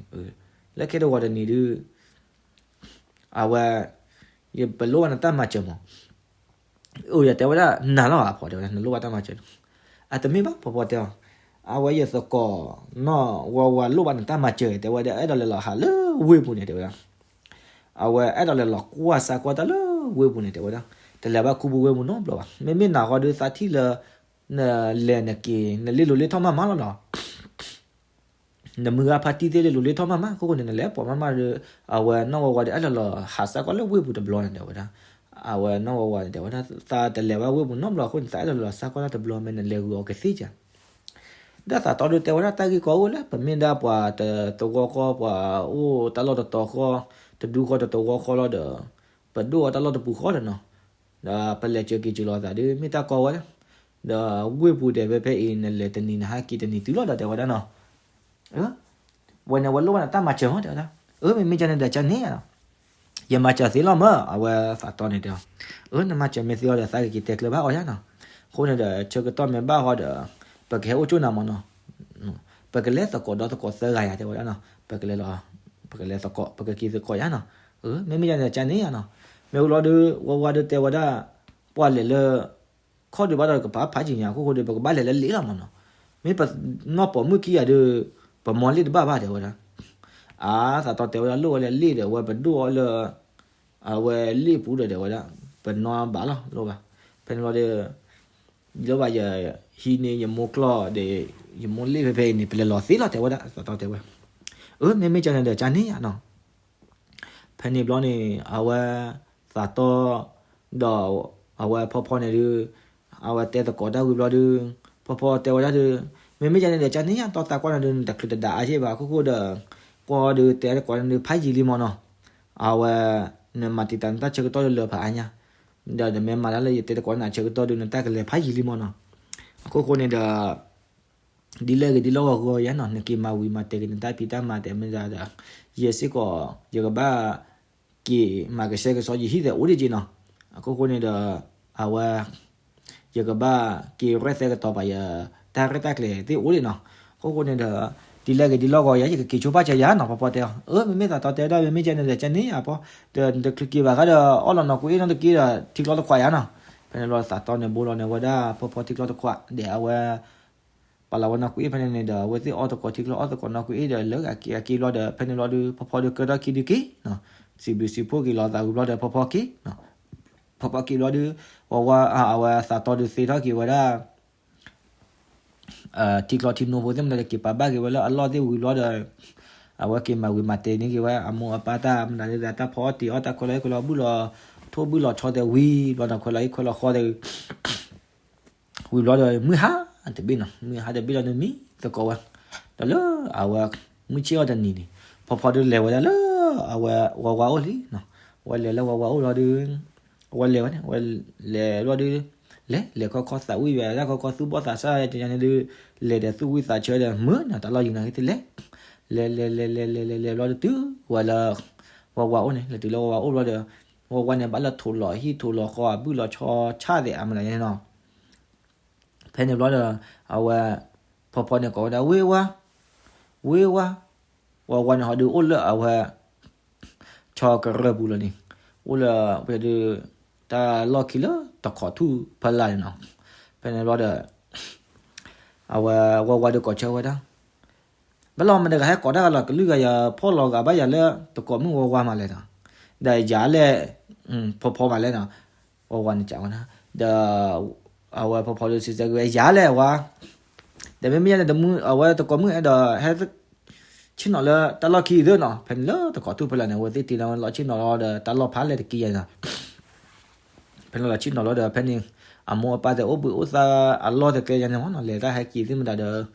လၢခဲတဝီၤတနံၤဒုး အဝဲ ယပလိၣ်ဘၣ်နတၢ်မၤစၢၤမး. အိၣ်ယတဲဝဲဒၣ် နၤလီၤအဖီတဲဝဲဒၣ် နလိၣ်ဘၣ်တၢ်မၤစၢၤ. အတမ့ၢ်ဘၣ် ဖီဖီတဲအီၤ, အဝဲယသကိး နီၢ်ဝါဝါလိၣ်ဘၣ်နတၢ်မၤစၢၤ တဲဝဲဒၣ် အဲၣ်ဒိးလဲၤလီၤဟးလၢဝ့ၢ်ပူၤန့ၣ် တဲဝဲဒၣ်. အဝဲအဲၣ်ဒိးလဲၤလီၤကွၢ်စၢ်ကွၢ်တၢ်လၢဝ့ၢ်ပူၤန့ၣ် တဲဝဲဒၣ်. တလဲၤဘၣ်ခူပူၤဝ့ၢ်ပူၤနီတဘျီဘၣ်. မ့မ့ၢ်နၤဃီဒီးသးထံၣ်လၢ နလဲၤနက့ၤ နလ့ၣ်လိၤလ့ၣ်ထီၣ်မးမးလီၤနီၤ. နမုၢ်ဂၤဖါတံၢ်သ့ၣ်လ့ၣ်လိၤလ့ၣ်ထီၣ်မးမး အခိၣ်ဃိန့ၣ် နလဲၤပိာ်မးမးဒီး အဝဲနီၢ်ဝါဝါဒီး အဲၣ်ဒိးလီၤဟးစၢ်ကွၢ်လၢဝ့ၢ်ပူၤတဘျီန့ၣ် တဲဝဲဒၣ်. အဝဲနီၢ်ဝါဝါန့ၣ် တဲဝဲဒၣ် သးတလဲၤဘၣ်ဝ့ၢ်ပူၤနီတဘျီအဃိန့ၣ် သးအဲၣ်ဒိးလီၤစၢ်ကွၢ်တၢ်တဘျီ မ့ၢ်နလဲၤဂုာ်အီၤကသ့ဧါ. ဒီးသးတီဒီးတဲဝဲဒၣ် တၢ်ဂ့ၢ်ကီအိၣ်လၢ ပမ့ၢ်ဒၣ်ပှၤတသဝီဃီ ပှၤအိၣ်တၢ်လီၢ်တတီၤဃီ, တဒူဃီတသဝီဃီလီၤဒီး ပဒိၣ်အီၤတၢ်လီၢ်တပူၤဃီဒီးနီၤ. ဒီးပလဲၤစၢၤက့ၤစၢၤလီၤသးဒီး မ့ၢ်တၢ်ကီဝဲဒၣ်. ဒီးဝ့ၢ်ပူၤဒီး ဖဲဖဲအံၤ နလဲၤတနံၤ နဟဲက့ၤတနံၤတုၤလီၤဒီး တဲဝဲဒၣ်နီၤ. ဝဲန့ၣ် ဝဲလိၣ်ဘၣ်နတၢ်မၤစၢၤမး တဲဝဲဒၣ်. အၢ မ့မ့ၢ်ကန့ၣ်ဒီး ကန့ၣ်ဧါနီၤ. ယမၤစၢၤသ့လီၤမၢ်, အဝဲသးတီန့ၣ်တဲအီၤ. အၢ နမၤစၢၤမ့ၢ်သ့အီၤဒီး သးကက့ၤတဲကျၢၤဘၣ်အီၤယါနီၤ. အဃိန့ၣ်ဒီး ဆၢကတီၢ်မ့ၢ်ဘၣ်ဃီဒီး ပကဟဲအိၣ်ကၠိနၤမးနီၤ. ပကလဲၤသကိးဒီးသကိးသၢဂၤယါ တဲဝဲဒၣ်နီၤ. ပကလဲၤလီၤ, ပကလဲၤသကိး, ပကက့ၤသကိးယါနီၤ. အၢ မ့မ့ၢ်ယါန့ၣ် ကန့ၣ်ယါနီၤ. မ့ၢ်ဝံၤလီၤဒီး ဝဲဝါဒီးတဲဝဲဒၣ် ပှၤလဲၤလၢ ခီၣ်ဒုးဘၣ်ဒီးကပၤဖးယံၤညါ အခိၣ်ဃိဒီး ပကဘၣ်လဲၤလၢလ့ၣ်လီၤမးနီၤ. မ့ၢ်ပနီၢ်ပိာ်မုၣ်ခံဂၤဒီး ပမီလ့ၣ်တဘၣ်ဘၣ် တဲဝဲဒၣ်. အါ သးတီတဲဝဲဒၣ် လိၣ်ဝဲလၢလ့ၣ်ဒီး အဝဲပဒိၣ်အီၤလၢ အဝဲလ့ၣ်ပူၤဒီး တဲဝဲဒၣ် ပနီၢ်ဘၣ်လီၤ လိၣ်ဘၣ်. ဖဲန့ၣ်လီၤဒီး လိၣ်ဘၣ်ယဟံးန့ၢ်ယမိၢ်ကျီၢ်ဒီး ယမိၢ်လ့ၣ်ဖဲဖဲအံၤန့ၣ် ပလဲၤလီၤသ့လီၤ တဲဝဲဒၣ် သးတီတဲဝဲ. အၢ မ့မ့ၢ်ကန့ၣ်ဒီး ကန့ၣ်ယါနီၤ. ဖဲန့ၣ်ဘျီန့ၣ် အဝဲသးတီ ဒီးအဝဲဖီဖီန့ၣ်ဒုး အဝဲတဲသကိးတၢ်ဝံၤဘျီဒုး ဖီဖီတဲဝဲဒၣ်ဒုး မ့မ့ၢ်ကန့ၣ်ဒီး ကန့ၣ်ယါ တီသးကွၢ်န့ၣ်ဒုး နတချုးတဒၣ်အါယ့ၢ်ဘၣ် အခိၣ်ဃိဒီး ကွၢ်ဒုးတဲသကိးန့ၣ်ဒုး ဖးယံၤလံမးနီၤ. အဝဲ နမၤတံာ်တာ်နတၢ်ဆၢကတီၢ်လၢလၢဖးအါညါ ဒီးနမ့ၢ်မၤတၢ်လၢယတဲသကိးန့ၣ်အဆၢကတီၢ်ဒုး နတၢ်ကလဲၤဖးယံၤလံမးနီၤ. အခိၣ်ဃိန့ၣ်ဒီး ဒ်လဲၣ်ဂ့ၤဒ်လဲၣ်ဂ့ၤဂ့ၤယါနီၤ နက့ၤမၤဝံၤမၤတဲာ်က့ၤနတၢ်ဖံးတၢ်မၤတဲာ်မ့ၢ်ဒၣ်ဒီး ယဲစ့ၢ်ကီး ယကဘၣ်က့ၤမၤကဆှဲကဆှီယဟံၣ်သဲးအိၣ်ဒံးက့ၤနီၤ. အခိၣ်ဃိန့ၣ်ဒီး အဝဲ ယကဘၣ်က့ၤရဲၣ်သဲကတီၤပာ်ယတၢ်ရဲၣ်တၢ်ကျဲၤသ့ၣ်အိၣ်ဒံးနီၤ. အခိၣ်ဃိန့ၣ်ဒီး ဒ်လဲၣ်ဂ့ၤဒ်လဲၣ်ဂ့ၤယါ ယကက့ၤဆိပာ်စၢၤယါနီၤ ဖီဖီတဲအီၤ. အၢ မ့မ့ၢ်သးတီတဲဝဲဒၣ် မ့မ့ၢ်ကန့ၣ်ဒီး ကန့ၣ်ယါပီၤ ဒီးနတချုးက့ၤဘၣ်ဃးဒီး အီၣ်လီၤနီၢ်ကွံအ့ၣ်နီတက့ၢ်ဒီး ထံကျီတခွးယါနီၤ. ဖဲန့ၣ်ဘျီသးတီန့ၣ်ဘိလီၤန့ၣ်ဝဲဒၣ်ဖီဖီထံကျီတခွး ဒီးအဝဲ ပာ်လီၤဝဲနီၢ်ကွံအ့ၣ်ဖဲန့ၣ်န့ၣ်ဒီး အဝဲသ့ၣ်အီၣ်သကိးထံကျီအီၣ်သကိးနီၢ်ကွံအ့ၣ်ဒီး လၢအက့ၤအက့ၤဘျီဒီး ဖဲန့ၣ်ဘျီဒုး ဖီဖီဒုးကၢထီၣ်ခံဒုးက့ၤနီၤ. စံးဘျုးစံးဖှိၣ်က့ၤလီၤသးဝံၤဘျီဒီး ဖီဖီက့ၤနီၤ. ဖီဖီက့ၤဘျီဒုး ဝဲဝါ အဝဲသးတီဒုးသ့ထီၣ်က့ၤဝဲဒၣ် ထံကျီထံနိဖိသ့ၣ်မတၤဒီး က့ၤပာ်ဘၣ်က့ၤဝဲလၢအလီၢ်သ့ၣ်ဝံၤဘျီဒီး အဝဲက့ၤမၤဝံၤမၤတဲာ်န့ၢ်က့ၤဝဲ အမိၢ်အပၢ်တၢ်မတၤဒီး တၢ်ဖီအီၣ်တ့ၤအီၣ် တၢ်ခွဲးလီၤဟံၣ်ခွဲးလီၤ ဘုၣ်လီၤထိၣ်ဘုၣ်လီၤဆီသဲးဝံၤဘျီဒီး ခွဲးလီၤဟံၣ်ခွဲးလီၤဃီသဲး ဝံၤဘျီဒီး မုၢ်ဟါတဘ့ၣ်နီၤ မုၢ်ဟါတဘ့ၣ်လီၤန့ၣ်မံသကိးဝဲ ဒီးလၢအဝဲ မုၢ်ဆ့ၣ်အီၤတနံၤန့ၣ် ဖီဖီဒုးလဲၤဝဲဒၣ်လၢ အဝဲဝါဝါအိၣ်လံနီၤ. ဝဲလဲၤလၢဝါဝါအိၣ်လီၤဒုး ဝဲလဲၤဝဲန့ၣ် ဝဲလဲၤဘျီဒုး လဲၤလဲၤခီခီသးဝံၣ်ဝဲဒၣ်ခီခီသူၣ်ဘီၣ်သးစၢ်တညါန့ၣ်ဒုး လဲၤဒီးသူၣ်ဝံၣ်သးဆၢဒီးမုာ်နီၤ တၢ်လီၢ်ယံၤနီၤဂ့ၤတလဲၤ လဲၤလဲၤလဲၤလဲၤလဲၤလဲၤလဲၤဘျီဒုးတုၤဝဲလၢ ဝါဝါအိၣ်န့ၣ် လဲၤတုၤလၢဝါဝါအိၣ်ဘျီဒီး ဝါဝါန့ၣ်ဘၣ်လၢထိးလီၤဟံၣ်ထိးလီၤဃီအဘုၣ်လီၤဆီဆၣ်သဲးအမတၤန့ၣ်နီၤ. ဖဲန့ၣ်ဘျီဒီး အဝဲ ဖီဖီန့ၣ်ကိးဝဲဒၣ် ဝ့ၢ်ဝါ ဝ့ၢ်ဝါ ဝါဝါန့ၣ်ဟီဒုးအိၣ်လၢအဝဲ ဆီကရၢၢ်ပူၤလီၤန့ၣ် အိၣ်လၢဝဲဒုး တၢ်လီၢ်ခံလၢတခီထူၣ်ဖီလာ်န့ၣ်နီၤ. ဖဲန့ၣ်ဘျီဒီး အဝဲဝါဝါဒုးကိးဆၢဝဲဒၣ် ဘၣ်လီၤမတၤတဂၤဟဲကိးတၢ်ဂၤလီၤကလုၢ်ဂၤယၤဖီၣ်လီၤဂာ်ဘၣ်ယၤလၢတကိးမုၣ်ဝါဝါမးလဲၣ်နီၤ. ဒီးယၤလဲၣ် ဖီဖီမးလဲၣ်နီၤ. ဝါဝါန့ၣ်ကဝဲဒၣ် ဒီး အဝဲဖီဖီဒုးစံးဆၢက့ၤဝဲ ယၤလဲၣ်ဝါ ဒီးမ့မ့ၢ်ယၤန့ၣ် အဝဲတကိးမုၣ်အဲၣ်ဒိးဟဲ ဆ့ၣ်နီၤလၢတၢ်လီၢ်ခံသ့နီၤ. ဖဲန့ၣ်လၢတကိးထူၣ်ဖဲလဲၣ်န့ၣ် အဝဲသ့ၣ်တ့လီၤလီၤဆ့ၣ်နီၤလီၤဒီးတၢ်လီၢ်ဖးလဲၢ်တက့ၢ်ယၤန့ၣ် ဖဲန့ၣ်လီၤဆ့ၣ်နီၤလီၤဒီး ဖဲန့ၣ် အမိၢ်အပၢ်သ့ၣ်အိၣ်ဘှံးအိၣ်သါအလီၢ်တကျဲယၤန့ၣ်မ့ၢ်နီၤ လဲၤတၢ်ဟဲက့ၤသ့ၣ်မတၤ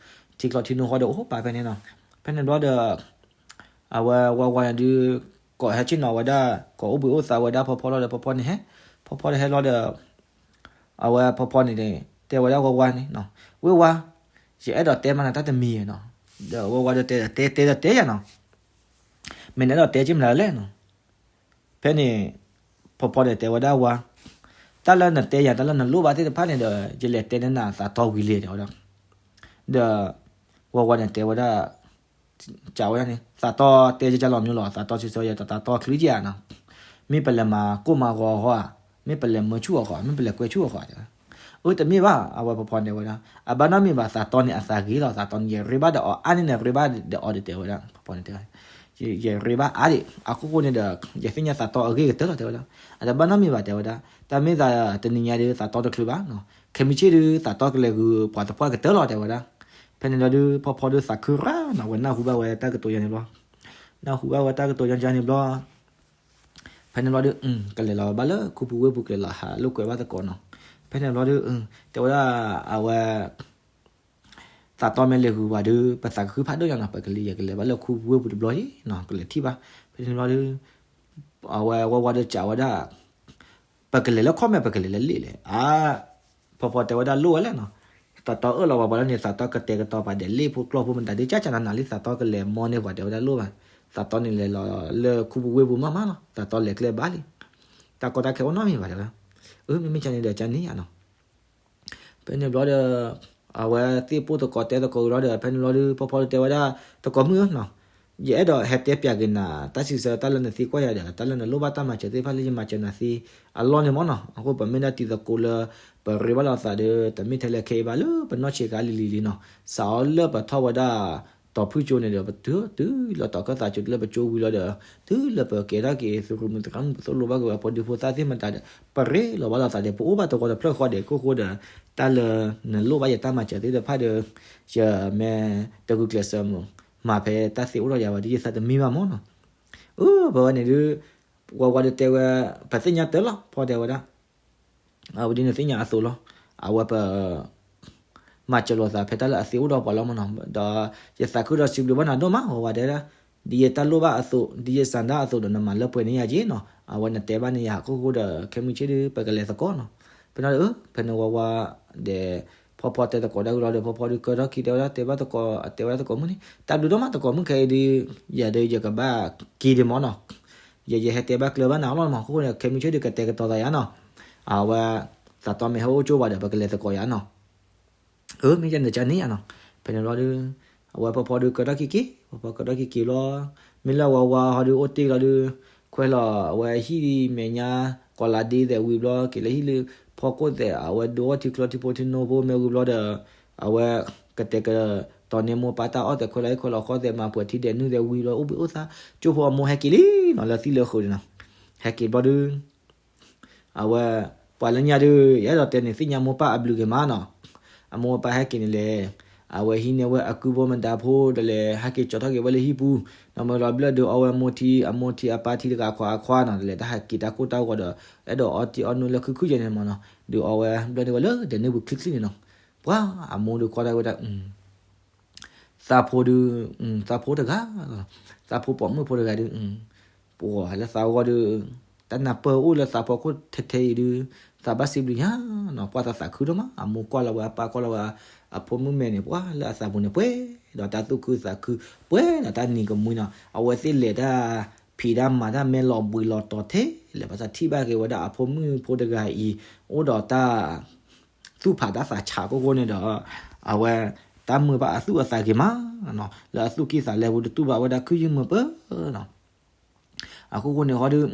ဒီး ထံကျီထံနိဃီဒီးအိၣ်ပာ်ဖဲန့ၣ်နီၤ. ဖဲန့ၣ်ဘျီဒီး အဝဲဝါဝါန့ၣ်ဒုး ကိးဟဲဆ့ၣ်နီၤဝဲဒၣ် ကိးအိၣ်ဘှံးအိၣ်သါဝဲဒၣ်ဖီဖီလီၤဒီး ဖီဖီန့ၣ်ဟဲ ဖီဖီဒီးဟဲလီၤဒီး အဝဲဖီဖီန့ၣ် တဲဝဲဒၣ်ဝါဝါန့ၣ် ဝ့ၢ်ဝါ ယအဲၣ်ဒိးတဲမးနၤတၢ်တမံၤနီၤ. ဒီးဝါဝါဒီးတဲ တဲတဲဒီးတဲယၤနီၤ. မ့ၢ်နအဲၣ်ဒိးတဲက့ၤမနုၤလဲၣ်နီၤ. ဖဲန့ၣ် ဖီဖီန့ၣ်တဲဝဲဒၣ်ဝါ တၢ်လၢနတဲယၤ တၢ်လၢနလိၣ်ဘၣ်သ့ၣ်တဖၣ်န့ၣ်ဒီး ယလဲၤတဲနၤသးတီဝံၤလံတဲဝဲဒၣ်. ဒီး ဝါဝါန့ၣ်တဲဝဲဒၣ် ကဝဲဒၣ်န့ၣ် သးတီတဲယကလီၤမနုၤလီၤ သးတီစံးဆၢယၤတၢ်သးတီချုးယၤနီၤ. မ့ၢ်ပလဲၤမၤကိၢ်မၤဂီၤအီၤဧါ, မ့ၢ်ပလဲၤမၢဆူၣ်အီၤဃီ, မ့ၢ်ပလဲၤကွဲဆူၣ်အီၤဃီ တဲဝဲ. အၢ တမ့ၢ်ဘၣ်, အဝဲဖီဖီတဲဝဲဒၣ်, အဘၣ်နီတမံၤဘၣ်, သးတီန့ၣ်အသးဂ့ၤလီၤ, သးတီန့ၣ် ယရ့ဘၣ်ဒီးအီၤအါန့ၢ်န့ၣ် ရ့ဘၣ်ဒီးအီၤဒီး တဲဝဲဒၣ်, ဖီဖီန့ၣ်တဲဝဲ, ယရ့ဘၣ်အါဒံး, အခိၣ်ဃိန့ၣ်ဒီး ယသ့ၣ်ညါသးတီအဂ့ၤကတၢၢ်လီၤ တဲဝဲဒၣ်. အတဘၣ်နီတမံၤဘၣ် တဲဝဲဒၣ်, တၢ်မ့ၢ်သးတနံၤညါဒီး သးတီတချုးဘၣ်နီၤ, ခဲမုၢ်ဆ့ၣ်ဒုး သးတီကလဲၤဂုာ်ပှၤသပှၢ်ကတၢၢ်လီၤ တဲဝဲဒၣ်. ဖဲန့ၣ်ဘျီဒုး ဖီဖီဒုးသးခုရၣ်နီၤ, ဝဲနၢ်ဟူဘၣ်ဝဲတၢ်ကတိၤယါန့ၣ်ဘျီ, နၢ်ဟူဘၣ်ဝဲတၢ်ကတိၤယါန့ၣ်ဘျီ ဖဲန့ၣ်ဘျီဒုး ကလဲၤလီၤဘၣ်လၢခူပူၤဝ့ၢ်ပူၤ ကလဲၤလီၤဟးလိာ်ကွဲဘၣ်သကိးနီၤ. ဖဲန့ၣ်ဘျီဒုး တဲဝဲဒၣ် အဝဲ သးတီမ့ၢ်လဲၤဂုာ်ပှၤဒုး ပသးကဃုဖးဒိၣ်ညါနီၤ, ပကလဲၤ ယကလဲၤဘၣ်လၢခူပူၤဝ့ၢ်ပူၤတဘျီအံၤနီၤ, ကလဲၤထံၣ်ဘၣ်. ဖဲန့ၣ်ဘျီဒုး အဝဲဝဲဝါဒုးစံးဝဲဒၣ် ပကလဲၤလၢခီၣ်မဲာ် ပကလဲၤလၢလ့ၣ်လဲၣ်. အါ ဖီဖီတဲဝဲဒၣ်လိၣ်ဝဲလဲၣ်နီၤ, သးတီအၢၣ်လီၤပှၤဘၣ်လီၤန့ၣ် သးတီကတဲာ်ကတီၤပာ်ဒဲးလ့ၣ်ဖိကျီၢ်ဖိမတၤဒုး ကၢ်ကၢ်နးနးလံ သးတီကလဲၤမ်န့ၢ်ပှၤ တဲဝဲဒၣ်လိၣ်ဘၣ်. သးတီန့ၣ်လဲၤလီၤလၢခူပူၤဝ့ၢ်ပူၤမးမးလီၤ, သးတီလဲၤကျဲဘၣ်လံ, တၢ်ကီတၢ်ခဲအိၣ်နီတမံၤဘၣ် တဲဝဲ. အၢ မ့မ့ၢ်ကန့ၣ်ဒီးကန့ၣ်ဧါနီၤ. ဖဲန့ၣ်ဘျီဒီး အဝဲသ့ၣ်ပိၢ်သကိးတဲသကိးဝံၤလီၤဒီး ဖဲန့ၣ်ဘျီဒုး ဖီဖီဒုးတဲဝဲဒၣ် သကိးမုၣ်ဧၢနီၤ, ယအဲၣ်ဒိးဟဲတဲပၠးက့ၤနၤ တၢ်စံးဆၢတၢ်လၢနသံကွၢ်ယၤဒီး တၢ်လၢနလိၣ်ဘၣ်တၢ်မၤစၢၤသ့ၣ်တဖၣ်လၢယမၤစၢၤနၤသ့အလီၢ်န့ၣ်မးနီၤ. အဃိပမ့ၢ်ဒၣ်တံၤသကိးလၢ ပရ့ဘၣ်လိာ်သးဒီး တမ့ၢ်ထဲလၢခဲအံၤဘၣ် လၢပနီၢ်ဆံးကါလံၤလံၤလံနီၤ, စးအီၤလၢပထီၣ်ဝဲဒၣ် တီၤဖုၣ်ကၠိန့ၣ်ဒီး ပတုၤတုၤလီၤတီၤခၢၣ်သးကၠိတုၤလၢပကၠိဝံၤလီၤဒီး တုၤလၢပကဲထီၣ်က့ၤသုးရူးမုၢ်သရၣ်မုၣ် ပသိၣ်လိဘၣ်က့ၤဝဲဖိဒံဖိသၣ်သ့ၣ်မတၤဒီး ပရ့လီၤဘၣ်လိာ်သးဒီး ပအိၣ်ဘၣ်တဝီတဖျၢၣ်ဃီဒီး ခိၣ်ဃိဒီး တၢ်လၢနလိၣ်ဘၣ်ယတၢ်မၤစၢၤသ့ၣ်တဖၣ်ဒီး ယမ့ၢ်တဂုာ်ကျဲးစၢးမုာ် မၤဖဲတၢ်သ့အိၣ်ထီၣ်ယၤဘၣ်ဒီး ယသးတမံဘၣ်မးနီၤ. အၢ ပဝဲန့ၣ်ဒုး ဝဲဝဲဒုးတဲဝဲ ပသ့ၣ်ညါတၢ်လီၤ ဖီတဲဝဲဒၣ် အဝဲဒ်နသ့ၣ်ညါအသိးလီၤ. အဝဲပ မၤစၢၤလိာ်သးဖဲတၢ်လၢအသ့အိၣ်ဒီးပှၤလီၤမးနီၤ. ဒီးယသးခုဒီးစံးဘျုးဘၣ်နၤဒိၣ်မး ဝဲဝဲဒၣ်, ဒ်ယတၢ်လိၣ်ဘၣ်အသိး ဒ်ယစၢ်ဒၣ်အသိးဒီး နမၤလၢပှဲၤန့ၢ်ယၤက့နီၤ. အဝဲနတဲဘၣ်န့ၢ်ယၤ ခိၣ်ဃိဒီး ခဲမုၢ်ဆ့ၣ်ဒုး ပကလဲၤသကိးနီၤ. ဖဲန့ၣ်ဒီး ဖဲန့ၣ်ဝဲဝဲဒီး ဖီဖီတဲသကိးတၢ်ဝံၤလီၤဒီး ဖီဖီဒုးကၢထီၣ်ခံ တဲဝဲဒၣ် တဲဘၣ်သကိး တဲဝဲဒၣ်သကိးမုၣ်န့ၣ် တၢ်ဘျုးဒိၣ်မးသကိးမုၣ်ခဲအံၤဒုး ယၤဒီးယကဘၣ်က့ၤဒံးမးနီၤ. ယ ယဟဲတဲဘၣ်ကျၢၤဘၣ်နၤအလီၢ်မး ခိၣ်ဃိန့ၣ် ခဲမုၢ်ဆ့ၣ်ဒုးကတဲာ်ကတီၤသးယၤနီၤ. အဝဲ သးတီမ့ၢ်ဟဲအိၣ်ကၠိဘၣ်ဒီး ပကလဲၤသကိးယၤနီၤ. အၢ မ့ၢ်ကန့ၣ်ကန့ၣ်ဧါနီၤ. ဖဲန့ၣ်ဘျီဒုး အဝဲဖီဖီဒုးကၢထီၣ်ခံက့ၤ ဖီဖီကၢထီၣ်ခံက့ၤဘျီ မ့ၢ်လၢဝဲဝါဟီဒုးအိၣ်တ့ၢ်လီၤဒုး ခွဲးလီၤအဝဲဟံၣ်မဲာ်ညါ ကီးလးဒ့သဲးဝံၤဘျီ က့ၤလၢဟံၣ်လၢ ဖီခိၣ်သဲး အဝဲဒိးအီၣ်ထံချၢထံဖိထံနိဖိမ့ၢ်ဝံၤဘျီဒီး အဝဲ ကတဲာ်ကတီၤန့ၢ်မိၢ်ပၢ်တၢ်အီၣ်သဲးခွဲးလီၤ ဟံၣ်ခွဲးလီၤဃီသဲး မၤပှဲၤထံဒဲးနုၢ်သဲးဝံၤဘျီ အိၣ်ဘှံးအိၣ်သါ ကၠိဖိအမိၢ်ဟဲက့ၤလံနီၤ လၢသံၣ်လၢဃုာ်န့ၣ်နီၤ. ဟဲက့ၤဘျီဒုး အဝဲ ပှၤလၢညါဒုး ယအဲၣ်ဒိးတဲန့ၣ် သ့ၣ်ညါမိၢ်ပၢ်အဘျုးက့ၤမးနီၤ. အမိၢ်အပၢ်ဟဲက့ၤန့ၣ်လဲၣ် အဝဲဟံးန့ၢ်ဝဲအကုဖိမတၤဖိဒီးလဲၤ ဟဲက့ၤကၠီၤထီၣ်က့ၤဝဲလၢဟံၣ်ပူၤ ဒီးမ့ၢ်လီၤဘျၢၣ်ဒုးအီဝဲမိၢ်ထံ အမိၢ်ထံအပၢ်ထံတဂၤခီအခွါနီၤ တလဲၤတၢ်ဟဲက့ၤတၢ်ကိၢ်တၢ်ဂီၤဒီး အဲၣ်ဒိးအီထံအီနိလၢခုၣ်ခုၣ်ယဲန့ၣ်မးနီၤ. ဒုးအီဝဲဘျၢၣ်ဒုးဝဲလၢဒဲးနုၢ်ပူၤချံချံန့ၣ်နီၤ. ပှၤအမိၢ်ဒုးကွၢ်ဒၣ်ဝဲဒၣ် သးဖိဒုး သးဖိတဂၤ သးဖိပိာ်မုၣ်ဖိတဂၤဒုး ပှၤလၢသးဂီၢ်ဒုး တၢ်နၢ်ပၢၢ်အိၣ်လၢသးဖီခိၣ်ထဲထဲအံၤဒုး သးဘၣ်စံးဘျုးညါနီၤ ပှၤသးသးခုဒိၣ်မး အမိၢ်ကွၢ်လီၤဝဲအပၢ်ကွၢ်လီၤဝဲ အဖိမုၣ်မဲာ်န့ၣ် ပှၤလၢအသးပူၤန့ၣ် ပှဲၤဒီးတၢ်သူၣ်ခုသးခု ပှဲၤဒီးတၢ်နံၤကမှံနီၤ အဝဲသ့ၣ်လဲၤတၢ်ဖံးတၢ်မၤတၢ်မဲာ်လီၤဘှံးလီၤတီၤထဲလဲၣ် ဘၣ်ဆၣ်ထံၣ်ဘၣ်က့ၤဝဲဒၣ်အဖိမုၣ်ဖိတဂၤအံၤ အိၣ်ဒီးတၢ် သူၣ်ဖးတၢ်သးဆးကိၢ်ကိၢ်န့ၣ်ဒီး အဝဲ တၢ်မုာ်ဘၣ်အသူၣ်အသးဂ့ၤမးနီၤ လၢအသူၣ်ကံၢ်သးလဲပူၤတတူၢ်ဘၣ်ဝဲဒၣ်ခုၣ်ယုၢ်မုာ်ပၢၢ်နီၤ. အခိၣ်ဃိန့ၣ်ဃီဒုး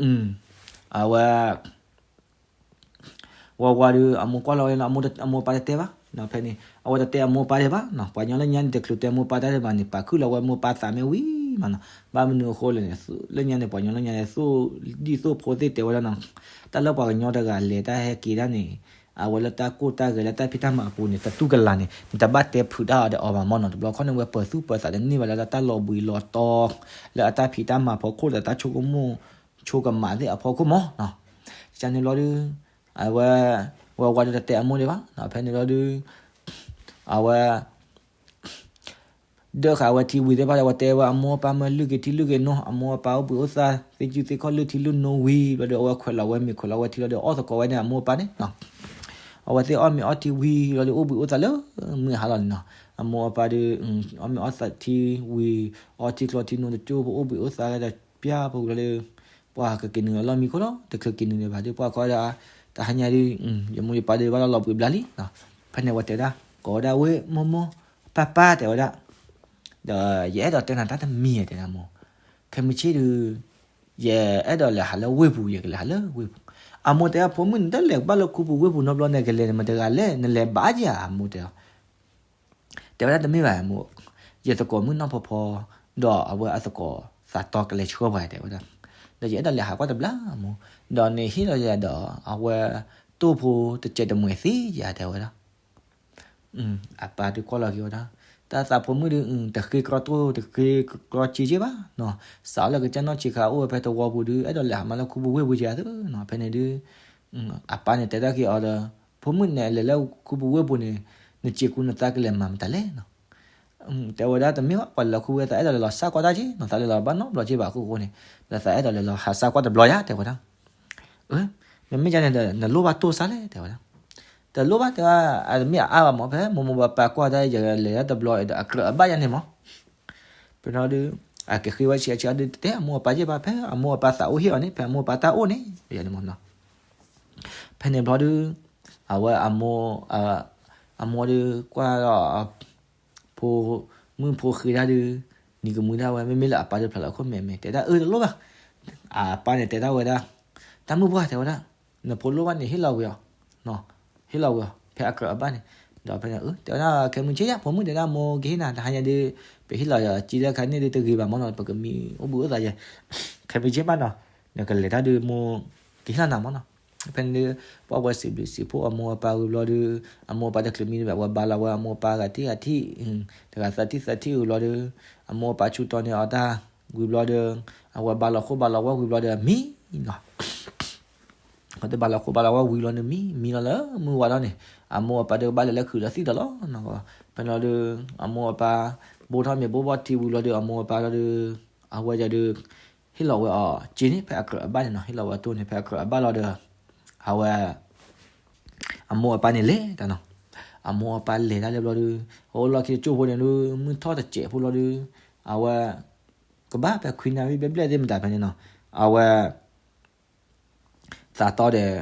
အဝဲ ဝါဝါဒုး အမိၢ်ကွၢ်လီၤဝဲလီၤ အမိၢ်ပၢ်တတဲဘၣ်နီၤ ဖဲန့ၣ် အဝဲတတဲအမိၢ်ပၢ်ဒံးဘၣ်နီၤ ပှၤကညီလၢညါန့ၣ် တချုးတဲမိၢ်ပၢ်တၢ်ဒံးဘၣ်န့ၣ် ပာ်ခုၣ်လီၤဝဲမိၢ်ပၢ်သးမ့ၢ်ဝံၤမးနီၤ ဘၣ်မနုၤအဃိလဲၣ်န့ၣ် လၢညါန့ၣ် ပှၤကညီလၢညါန့ၣ် သိၣ်ဒံၣ်သိၣ်ဖိသ့ၣ်တဲဝဲဒၣ်နီၤ တၢ်လၢပှၤကညီတဂၤလဲၤတၢ်ဟဲက့ၤတၢ်န့ၣ် အဝဲလၢတၢ်ကိၢ်တၢ်ဂီၤလၢတၢ်ဖံးတၢ်မၤအပူၤန့ၣ် တတူၢ်ကလာ်န့ၣ် နတဘၣ်တဲဖုးတၢ်အီၤဒီးအီၤဘၣ်မးနီၤ တဘျီခီန့ၣ် ဝဲပၢၤသူၣ်ပၢၤသးတန့ၢ်ဘၣ်လၢတၢ်လီၤဘှံးလီၤတီၤ လၢအတၢ်ဖံးတၢ်မၤဖီခိၣ်ဒီးတၢ်ဆိကမိၣ် ဆိကမးသ့ၣ်အဖီခိၣ်မးနီၤ ကန့ၣ်ဘျီဒုး အဝဲ ဝဲဝါဒုးတတဲအမိၢ်ဒံးဘၣ် ဖဲန့ၣ်ဘျီဒုး အဝဲ ဒၢးဃာ်ဝဲထံဝံၤသ့ၣ်တဖၣ်ဒီး ဝဲတဲဝဲအမိၢ်အပၢ်မၢလုၢ်က့ၤထံလုၢ်က့ၤနိ အမိၢ်အပၢ်အိၣ်ဘှံးအိၣ်သါ သ့ၣ်ကူၣ်သ့ၣ်ခီၣ်လုၢ်ထံလုၢ်နိဝံၤ ဘျီဒီးအဝဲခွဲးလီၤဝဲမ့ၤခွဲးလီၤဝဲထံလီၤဒီးအီၣ်သကိးဝဲန့ၣ် အမိၢ်အပၢ်န့ၣ်နီၤ အဝဲသ့ၣ်အီၣ်မ့ၤအီထံဝံၤလီၤဒီးအိၣ်ဘှံးအိၣ်သါလၢမုၢ်ဟါလီၤန့ၣ်နီၤ အမိၢ်အပၢ်ဒီး အီၣ်မ့ၤအီသးထံဝံၤ အီထံချီထံနိတကၠိဖိအိၣ်ဘှံးအိၣ်သါဒီးပျၢ်ဖိလီၤဒီး ပှၤကက့ၤနုာ်လီၤလီၢ်မံခိၣ်လီၤ တချုးက့ၤနုာ်န့ၣ်ဘၣ်ဒီး ပှၤခီဒီး တဟါညါဒီး ယမိၢ်ယပၢ်ဒီးဘၣ်လီၤလီၤဘှံးဘျါလံနီၤ ဖဲန့ၣ်ဝဲတဲဒၣ် ကိးဝဲဒၣ်ဝဲ မိၢ်မိၢ် ပၢ်ပၢ် တဲဝဲဒၣ် ဒီးယအဲၣ်ဒိးတဲနၤတၢ်တမံၤတဲဒၣ်မိၢ် ခဲမုၢ်ဆ့ၣ်ဒုး ယအဲၣ်ဒိးလဲၤဟးလၢဝ့ၢ်ပူၤ ယကလဲၤဟးလၢဝ့ၢ်ပူၤ. အမိၢ်တဲ ဖိမုၣ်န့ၣ် တလဲၤဘၣ်လၢခူပူၤဝ့ၢ်ပူၤနီတဘျီ နကလဲၤန့ၣ်မတၤတဂၤလဲၣ် နလဲၤဘၣ်က့ၤဧါ အမိၢ်တဲအီၤ. တဲဝဲဒၣ်တမ့ၢ်ဘၣ်အမိၢ်, ယသကိးမုၣ်နီၢ်ဖီဖီ, ဒီးအဝဲအသကိးသးတီကလဲၤဆှၢပှၤ တဲဝဲဒၣ်, ဒီးယအဲၣ်ဒိးလဲၤဟးကွၢ်တဘျီအမိၢ်, ဒီးနဟ့ၣ်လီၤယၤဒီး အဝဲတိၢ်ဖိတစဲးတမှဲၤသ့ယၤ တဲဝဲဒၣ်. အပၢ်ဒုးကွၢ်လီၤက့ၤဝဲဒၣ်, တၢ်သးဖိမုၣ်ဒုး တဃ့ကီတိၢ် တဃ့ကီစ့က့ဘၣ်နီၤ, စးအီၣ်လၢကစၢ်နီၢ်ဆံးခါအိၣ်ဝဲဖဲသဝီပူၤဒုး အဲၣ်ဒိးလဲၤဟးမၤလၢခူပူၤဝ့ၢ်ပူၤက့ၤအသိးနီၤ, ဖဲန့ၣ်ဒုး အပၢ်န့ၣ်တဲတၢ်က့ၤအီၤဒီး, ဖိမုၣ်န့ၣ် လဲၤလၢခူပူၤဝ့ၢ်ပူၤန့ၣ် နစ့းကူနသးကလဲၤမၤမတၤလဲၣ်နီၤ. တဲဝဲဒၣ်တမ့ၢ်ဘၣ် ပှၤလဲၤလၢခူပူၤဝ့ၢ် သးအဲၣ်ဒိးလဲၤလီၤစၢ်ကွၢ်တၢ်က့ၤနီၤ, သးလဲၤလီၤဘၣ်နီတဘျီက့ၤဘၣ်အဃိန့ၣ်, ဒီးသးအဲၣ်ဒိးလဲၤလီၤဟးစၢ်ကွၢ်တဘျီယၤ တဲဝဲဒၣ်. မ့မ့ၢ်ဒ်န့ၣ်ဒီး နလိၣ်ဘၣ်တိၢ်စၢ်လဲၣ် တဲဝဲဒၣ်. တလိၣ်ဘၣ်တဲဝဲ, အတမ့ၢ်အအါဘၣ်မး ဖဲမိၢ်မိၢ်ပၢ်ပၢ်ကွၢ်တၢ် ယလဲၤတၢ်တဘျီဒီး အကြၢးအဘၣ်ယၤန့ၣ်မး. ဖဲန့ၣ်ဒုး အကဃ့ဝဲဆံးဆံးဒုး တတဲအမိၢ်အပၢ်က့ၤဘၣ် ဖဲအမိၢ်အပၢ်သးအိၣ်ဟ့ၣ်အီၤန့ၣ် ဖဲအမိၢ်အပၢ်တၢ်အိၣ်န့ၣ် ယန့ၣ်မးနီၤ. ဖဲန့ၣ်ဘျီဒုး အဝဲအမိၢ်, အမိၢ်ဒုးကွၢ်ဒီး ဖိမုၣ်ဖိဃ့တၢ်ဒုး နံၤကမှံဒၣ်ဝဲ မ့မ့ၢ်လၢအပၢ်ဒုးဖျါလီၤခိၣ်မဲာ်မဲာ် တဲဒၣ်အၢတလိၣ်ဘၣ်. အပၢ်န့ၣ်တဲဒၣ်ဝဲဒၣ်, တၢ်မုၣ်ပှၢ်တဲဝဲဒၣ်, နဖိလိၣ်ဘၣ်န့ၣ်ဟ့ၣ်လီၤဝံၤအီၤ, ဟ့ၣ်လီၤဝံၤအီၤ ဖဲအကြၢးအဘၣ်န့ၣ်, ဒီးဖဲန့ၣ် တဲဝဲဒၣ် ခဲမုၢ်ဆ့ၣ်ယါ ဖိမုၣ်တဲဒၣ်မိၢ်ကဟ့ၣ်နၤ တဟါညါဒုး ပဟ့ၣ်လီၤစ့တၢ်ခါန့ၣ်ဒုးတဂ့ၤဘၣ်မးနီၤ ပကမံအိၣ်ဘှံးအိၣ်သးယဲ, ခဲမုၢ်ဆ့ၣ်ဘၣ်နီၤ, နကလဲၤတၢ်ဒုးမိၢ်ကဟ့ၣ်လီၤနၤမးနီၤ. ဖဲန့ၣ်ဒုး ပှၢ်ဝဲစံးဘျုးစံးဖှိၣ်အမိၢ်အပၢ်ဝံၤဘျီဒုး အမိၢ်အပၢ်တချုးမံဘၣ် ဝဲဘါလီၤဝဲအမိၢ်အပၢ်ဂၤထံၣ်ဂၤထံၣ်, တဂၤသၢထံၣ်သၢထံၣ်ဝံၤဘျီဒုး အမိၢ်အပၢ်ဆူၣ်တီန့ၢ်အီၤတၢ်ဝံၤဘျီဒီး အဝဲဘါလီၤခိၣ်ဘါလီၤဝဲဝံၤဘျီဒီးအမံနီၤ. အဝဲတဘါလီၤခိၣ်ဘါလီၤဝဲဝံၤလီၤန့ၣ်မံ မံလီၤလၢမုၢ်ဝါထီၣ်န့ၣ် အမိၢ်အပၢ်ဒုးကဘၣ်လဲၤလၢခုးလၢသံၣ်ဒီးလီၤ. ဖဲန့ၣ်လီၤဒုး အမိၢ်အပၢ် ဘိထီၣ်မ့ၤဘိဘီၣ်ထံဝံၤလီၤဒုး အမိၢ်အပၢ်လီၤဒုး အဝဲယၤဒုး ဟ့ၣ်လီၤဝဲအီၤစ့န့ၣ် ဖဲအကြၢးအဘၣ်န့ၣ်နီၤ ဟ့ၣ်လီၤဝဲအတိၢ်န့ၣ် ဖဲအကြၢးအဘၣ်လီၤဒီး အဝဲ အမိၢ်အပၢ်န့ၣ်လဲၤတၢ်နီၤ. အမိၢ်အပၢ်လဲၤတၢ်လၢဘျီဒုး အိၣ်လီၢ်ခံတကၠိၢ်ဖိန့ၣ်ဒုး မုၢ်ထီၣ်တစဲးဖိလီၤဒုး အဝဲ ကဘၣ်ဖဲခွံနၣ်ရံၣ်ဘျဲၣ်ဘျဲၣ်သ့ၣ်မတၤဖဲန့ၣ်နီၤ အဝဲ သးတီဒီး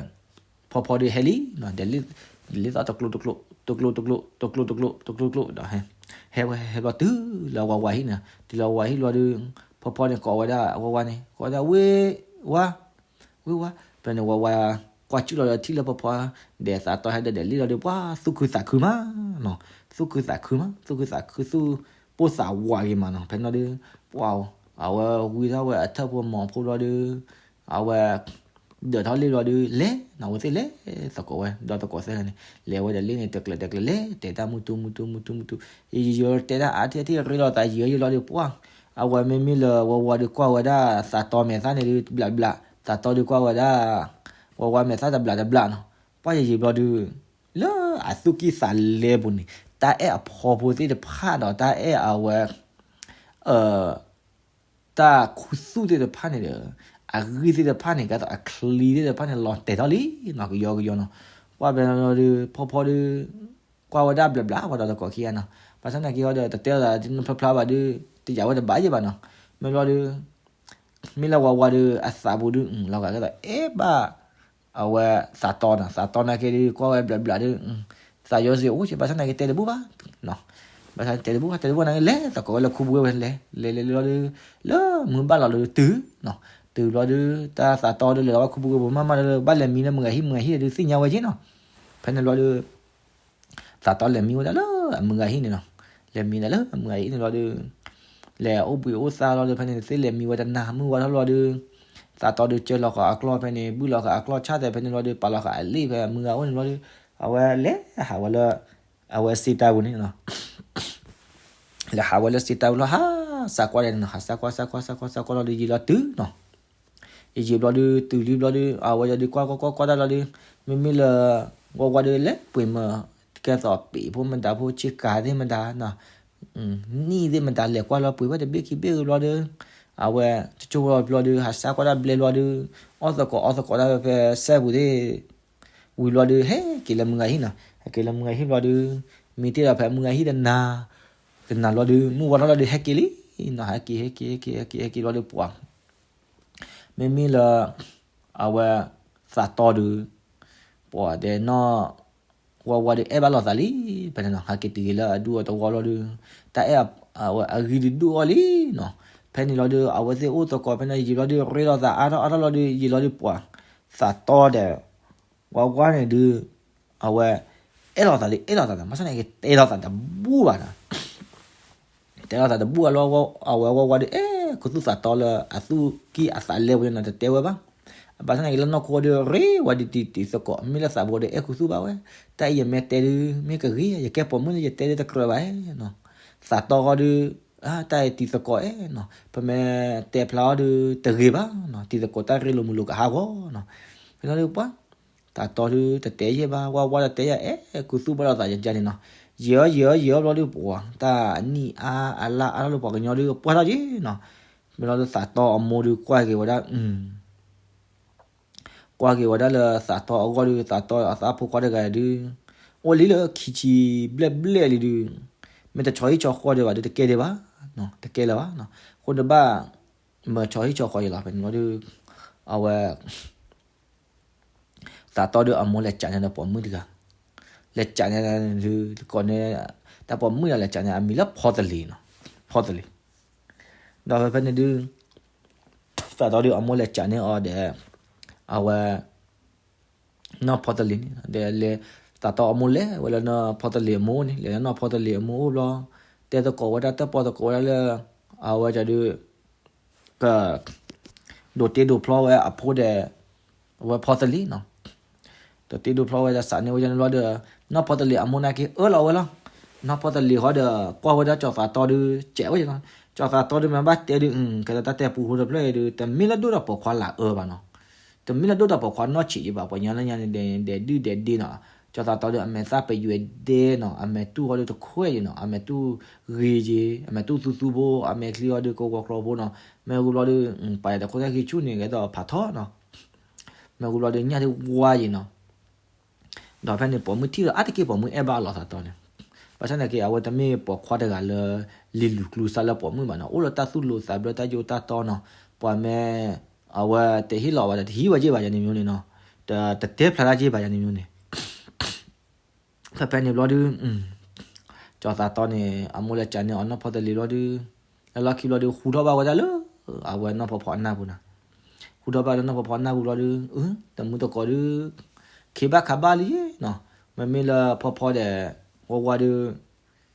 ဖီဖီဒုးဟဲလံနီၤ ဒဲးလ့ၣ်သီၣ်တကျိ တကျိ တကျိ တကျိ တကျိ တကျိ တကျိ ဒီး ဟဲဝဲဟဲဘျီတုၤလၢဝါဝါဟံၣ်န့ၣ် တုၤလၢဝါဝါဟံၣ်ဘျီဒုး ဖီဖီန့ၣ်ကိးဝဲဒၣ်ဝါဝါန့ၣ် ကိးဝဲဒၣ်ဝ့ၢ်ဝါ ဝ့ၢ်ဝါ ဖဲန့ၣ်ဝါဝါ ကွၢ်ကၠူၣ်လီၤဒီးထံၣ်လၢဖီဖီ ဒဲးသးတီဟဲဒီးဒဲးလ့ၣ်လီၤဒုး ပှၤသူၣ်ခုသးခုမးနီၤ သူၣ်ခုသးခုမး သူၣ်ခုသးခု သူၣ်ပိၢ်သးဝးဂ့ၤမးနီၤ ဖဲန့ၣ်ဒုး ပှၤ အဝဲဝံထီၣ်ဝဲအထၢၣ်ဖိမီၤဖိဘျီဒုး အဝဲ ဒၢးထီၣ်လ့ၣ်ဘျီဒုး လဲၤနီၤ အဝဲသ့ၣ်လဲၤသကိးဝဲ ဒီးသကိးသ့ၣ်န့ၣ် လဲၤဝဲဒီးလ့ၣ်န့ၣ် တကျၢၤတကျၢၤလဲၤ တဲတၢ်မုၢ်တူမုၢ်တူမုၢ်တူမုၢ်တူ ယယတဲဒၣ်အါထံၣ်အါထံၣ်ရ့လိာ်သးယံာ်ယံာ်လီၤဒုးပှၢ် အဝဲမ့မ့ၢ်လၢဝါဝါဒုးကွၢ်ဝဲဒၣ်သးတီမဲာ်သၣ်န့ၣ်ဒုး ဘျးဘျး သးတီဒုးကွၢ်ဝဲဒၣ် ဝါဝါမဲာ်သၣ်တဘျးတဘျးနီၤ ပှၢ်ယံာ်ယံာ်ဘျီဒုး လၢအသူၣ်ကံၢ်သးလဲပူၤန့ၣ် တၢ်အဲၣ်အဖီဖိသ့ၣ်တဖၣ်ဒီးတၢ်အဲၣ်အဝဲ တၢ်ခူသူၣ်သ့ၣ်တဖၣ်န့ၣ်ဒီး အဂံၢ်သ့ၣ်တဖၣ်န့ၣ် ကဲသိးအချံသ့ၣ်တဖၣ်န့ၣ် လီၤတဲာ်ထီၣ်လံနီၤ ကယီကယီနီၤ ပှၢ်ဖဲန့ၣ်ဒုး ဖီဖီဒုး ကွၢ်ဝဲဒၣ်ဘျးဘျးဝဲဒီးသကိးခံဂၤနီၤ ဘၣ်ဆၣ်သနာ်က့ဒီး တတဲအီၤသးတဖျါဖျါဘၣ်ဒုး တယာ်ဝဲတဘၣ်ယဲၢ်ဘၣ်နီၤ မ့ၢ်ဘျီဒုး မ့ၢ်လၢဝါဝါဒုး အသးပူၤဒုး လီၤဂာ်ကဲသိး အဲၣ်ဘၣ် အဝဲသးတီနီၤ သးတီနာ်က့ဒုး ကွၢ်ဝဲဘျးဘျးဒုး သးယီစ့ၢ်အိၣ်က့ ဘၣ်ဆၣ်သနာ်က့တဲတဘူၣ်ဘၣ် ဘၣ်ဆၣ်တဲတဘူၣ်ဘၣ် တဲတဘူၣ်နာ်က့ လဲၤသကိးဝဲလၢခူပူၤဝ့ၢ်ဝဲလဲၤ လဲၤလဲၤလဲၤလီၤဒုး လၢမုၢ်ဘၣ်လီၤလီၤဒုးတုၤနီၤ တုၤဘျီဒုး တၢ်သးတီဒုးလဲၤလီၤဝဲခူပူၤဝ့ၢ်ပူၤမးမးဒီး ဘၣ်လဲၤမံလၢမုၢ်ဂၤဟံၣ် မုၢ်ဂၤဟံၣ်ဒုးသ့ၣ်ညါဝဲက့နီၤ ဖဲန့ၣ်ဘျီဒုး သးတီလဲၤမံဝဲဒၣ်လၢအမုၢ်ဂၤဟံၣ်န့ၣ်နီၤ လဲၤမံဒၣ်လၢအမုၢ်ဂၤဟံၣ်န့ၣ်ဘျီဒုး လဲၤအိၣ်ဘှံးအိၣ်သါလီၤဒုး ဖဲန့ၣ်သ့ၣ်လဲၤမံဝဲတနၤ မုၢ်ဝါထီၣ်လီၤဒုး သးတီဒုးကၢလီၤဃာ်အကျီၢ်ဖဲန့ၣ် ဘုၣ်လီၤဃာ်အကျီၢ်ဆၣ်သဲးဖဲန့ၣ်ဘျီဒုး ပာ်လီၤဃာ်အလ့ၣ်ဖဲအမုၢ်ဂၤအိၣ်န့ၣ်ဘျီဒုး အဝဲလဲၤဟးဝဲလၢ အဝဲစ့တၢ်ပူၤန့ၣ်နီၤ လဲၤဟးဝဲလၢစ့တၢ်ပူၤလီၤ ဟးစးကွၢ်ဒဲးနီၤ ဟးစးကွၢ်စးကွၢ်စးကွၢ်စးကွၢ်လီၤဒုး ယံာ်လီၤတုၤနီၤ ယံာ်ဘျီဒုး တုၤလံဘျီဒုး အဝဲယၤဒုးကွၢ်ကွၢ်ကွၢ်ကွၢ်တၢ်လီၤဒုး မ့မ့ၢ်လၢ ဝါဝါဒုးလဲၤပှ့ၤမၢ ကဲသိးပ့ၤဖိမတၤဖိဆ့ကၤသ့ၣ်မတၤနီၤ နံၣ်သ့ၣ်မတၤလဲၤကွၢ်လီၤပှ့ၤဝဲတဘ့ၣ်ခံဘ့ၣ်ဘျီဒုး အဝဲ ကၠိဝဲဘျီဒုး ဟးစးကွၢ်တၢ်ဘျဲဘျီဒုး အီၣ်သကိးအီသကိးတၢ်ဖဲဖဲစဲပူၤသ့ၣ် ဝံၤဘျီဒုး ဟဲက့ၤလၢမုၢ်ဂၤဟံၣ်နီၤ ဟဲက့ၤလၢမုၢ်ဂၤဟံၣ်ဘျီဒုး မံတ့ၢ်ဒီးဖဲမုၢ်ဂၤဟံၣ်တနၤ တနၤဘျီဒုး မုၢ်ဝါထီၣ်လီၤဒုး ဟဲက့ၤလံနီၤ ဟဲက့ၤ ဟဲက့ၤ ဟဲက့ၤ ဟဲက့ၤ ဟဲက့ၤဘျီဒုး ပှၤ မ့မ့ၢ်လၢ အဝဲ သးတီဒုး ပှၤတဲနီၢ် ဝါဝါဒုးအဲၣ်ဘၣ်လိာ်သးလံ ဖဲန့ၣ်နီၤ ဟဲက့ၤတုၤက့ၤလၢအဒူၣ်အသဝီလီၤဒုး တၢ်အဲၣ်အဝဲအဂံၢ်ဒုးဒိၣ်အီၤလံနီၤ ဖဲန့ၣ်လီၤဒုး အဝဲသ့ၣ်အိၣ်သကိးဖဲန့ၣ် ယံာ်လီၤဒုး ရ့လိာ်သးအါထီၣ်အါထီၣ်လီၤဒုး ယံာ်လီၤဒုးပှၤ သးတီဒီး ဝါဝါန့ၣ်ဒုး အဝဲ အဲၣ်လိာ်သးလံအဲၣ်လိာ်သးဒီး ဘၣ်ဆၣ်န့ၣ်က့ တဲလိာ်သးတဘူၣ်ဘၣ်ဒီး တဲလိာ်သးတဘူၣ်အလီၢ် အဝဲဝါဝါဒုး အဲၣ်ခူသူၣ်သးတီလၢအသူၣ်ကံၢ်အသးလဲဝဲန့ၣ် တတဲဝဲဘၣ်. ဘၣ်ဆၣ်န့ၣ်က့လၢနီၢ်ခိဒုး ရ့ဝဲဒုးတံၤသကိး မ့ၢ်လၢသးဘိဒုး အဲၣ်ခူသူၣ်ဘၣ်ဝဲ, တၢ်အံၤယမ့ၢ်တဲဒုး မ့ၢ်ကဂ့ၤ ယကဲပိာ်မုၣ်လၢယတဲဒုးတကြၢးဘၣ်နီၤ. သးတီဃီဒုး တၢ်အံၤတံၤသကိးအဲၣ်နီၤ ပမ့ၢ်တဲဖျါအီၤဒုး တဂ့ၤဘၣ်နီၤ တံၤသကိးတၢ်ရ့လိာ်မုာ်လိာ်ကဟးဂီၤနီၤ. ဖဲန့ၣ်လီၤဒုးပှၤ သးတီဒုး တတဲယဲၢ်ဘၣ် ဝါဝါတတဲယဲၢ် အဲၣ်ခူသူၣ်ဘၣ်လိာ်သးယၤန့ၣ်နီၤ. ယံာ်အီၤယံာ်အီၤယံာ်အီၤဘျီဒုးပှၤ တၢ်အနံၣ်အါအလါအါထီၣ်လၢပှၤကညီဒုး ပှၢ်ထီၣ်က့ၤနီၤ. မ့ၢ်လီၤဒုးသးတီအမိၢ်ဒုးကွၢ်က့ၤဝဲဒၣ် ကွၢ်က့ၤဝဲဒၣ်လၢသးတီအဂီၢ်ဒုး သးတီအသးဖိခွါတဂၤဒုး အိၣ်လံလၢခံဆံဘျဲၣ်ဘျဲၣ်လံဒုး မ့ၢ်တဆီဟံၣ်ဆီဃီဒံးဘၣ်ဒုး တကဲဒံးဘၣ်, တကဲလၢၤဘၣ်. အဃိန့ၣ်ဘၣ် မ့ၢ်ဆီဟံၣ်ဆီဃီယံၤလီၤ ဖဲန့ၣ်လီၤဒုး အဝဲ သးတီဒုးအမိၢ်လဲၤစးန့ၢ်ဒီးပိာ်မုၣ်တဂၤ, လဲၤစးန့ၢ်ဒုး ကိးန့ၢ် တၢ်ပိာ်မုၣ်ဒီးလဲၤစးန့ၢ် အမံၤလၢဖီတလံၤနီၤ, ဖီတလံၤ. ဒီးဖဲဖဲန့ၣ်ဒုး သးတီဒုးအမိၢ်လဲၤစးန့ၢ်အီၤဒီး အဝဲ နီၢ်ဖီတလံၤန့ၣ် ဒီးလဲၤ သးတီအမိၢ်လဲၤဝဲလၢနီၢ်ဖီတလံၤအမိၢ်အိၣ်န့ၣ် လဲၤလၢနီၢ်ဖီတလံၤအမိၢ်အိၣ်ဘျီ တဲသကိးဝဲဒၣ် တၢၣ်ပီၣ်သကိးဝဲဒၣ်လၢ အဝဲဒၣ်ဒုး က ဒိးတ့ဒိးဖျီဝဲအဖိဒီး အဝဲဖီတလံၤနီၤ. ဒိးတ့ဒိးဖျီဝဲဒီးစးန့ၢ်ဝဲဒၣ်န့ၣ်ဘျီဒီး နီၢ်ဖီတလံၤအမိၢ်နာ်က့ အၢၣ်လီၤဝဲလီၤ. နီၢ်ဖီတလံၤဃီဒီး ကွၢ်ဝဲဒၣ်ကၠီၤသးတီဒုး စဲးဝဲနီၤ. ကၠီၤသးတီဒုးမ့ၢ်ဘၣ်တဲဒုး ကဲဒီးတၢ်တဲပူဖိတဖျၢၣ်အံၤဒုး တမ့ၢ်လၢဒိၣ်ဒီးပိာ်ခွါလၢအအၢဘၣ်နီၤ. တမ့ၢ်လၢဒိၣ်ဒီးပိာ်ခွါနီၢ်ဆံးယံၤဘၣ် ပှၤညီလၢညါန့ၣ် ဒဲးဒုၣ်ဒဲးဒ့နီၤ. ကၠီၤသးတီဒုး အမဲာ်သၣ်ပယွဲဒဲနီၤ အမဲာ်တူၢ်ဃီဒုးတခွဲးယံၤနီၤ အမဲာ်တူၢ်ဂ့ၤယံၤ အမဲာ်တူၢ်သူသူဖိ အမဲာ်ချံဃီဒုးကဝီၤကြီဖိနီၤ. မ့ၢ်ဂုာ်ဘျီဒုး ပာ်ယၤတခိၣ်သၣ်ခံဆူၣ်န့ၣ် ကဲဒီးဖးထီနီၤ. မ့ၢ်ဂုာ်ဘျီဒုးညၣ်ဒုးဝါယံၤနီၤ. ဒီးဖဲန့ၣ် ပိာ်မုၣ်ထံၣ်ဒီးအါတက့ၢ် ပိာ်မုၣ်အဲၣ်ဘၣ်အလီၤသးတီန့ၣ်. ဘၣ်ဆၣ်န့ၣ်က့ အဝဲတမ့ၢ်ပိာ်ခွါတဂၤလၢ လံၤလူၤကျူၤစၢ်လၢပိာ်မုၣ်ဘၣ်နီၤ. အိၣ်လၢတၢ်သူၣ်လိၤသးဘျၢ တၢ်ယိးတၢ်တီနီၤ. ပှၤမ့ၢ် အဝဲတဟ့ၣ်လီၤဘၣ်ဒီး တဟံးဝဲက့ၢ်ဘၣ်ယၤန့ၣ်မျိုးန့ၣ်နီၤ. တ တတဲဖျါတၢ်က့ၢ်ဘၣ်ယၤန့ၣ်မျိုးန့ၣ် ဖဲဖဲန့ၣ်ဘျီဒုး ကၠီၤသးတီန့ၣ် အမိၢ်လဲၤစးန့ၢ်အီၤနီၢ်ဖီတလံၤဘျီဒုး လၢလီၢ်ခံဘျီဒုး ဃူထီၣ်ဘၣ်ဝဲဒၣ်လၢ အဝဲနီၢ်ဖီဖီအနၢ်ပူၤနီၤ. ဃူထီၣ်ဘၣ်လၢနီၢ်ဖီဖီအနၢ်ပူၤဘျီဒုး တမုၢ်တကိးဒုး ခ့ဘၣ်ခးဘၣ်လံနီၤ. မ့မ့ၢ်လၢဖီဖီဒီး ဝါဝါဒုး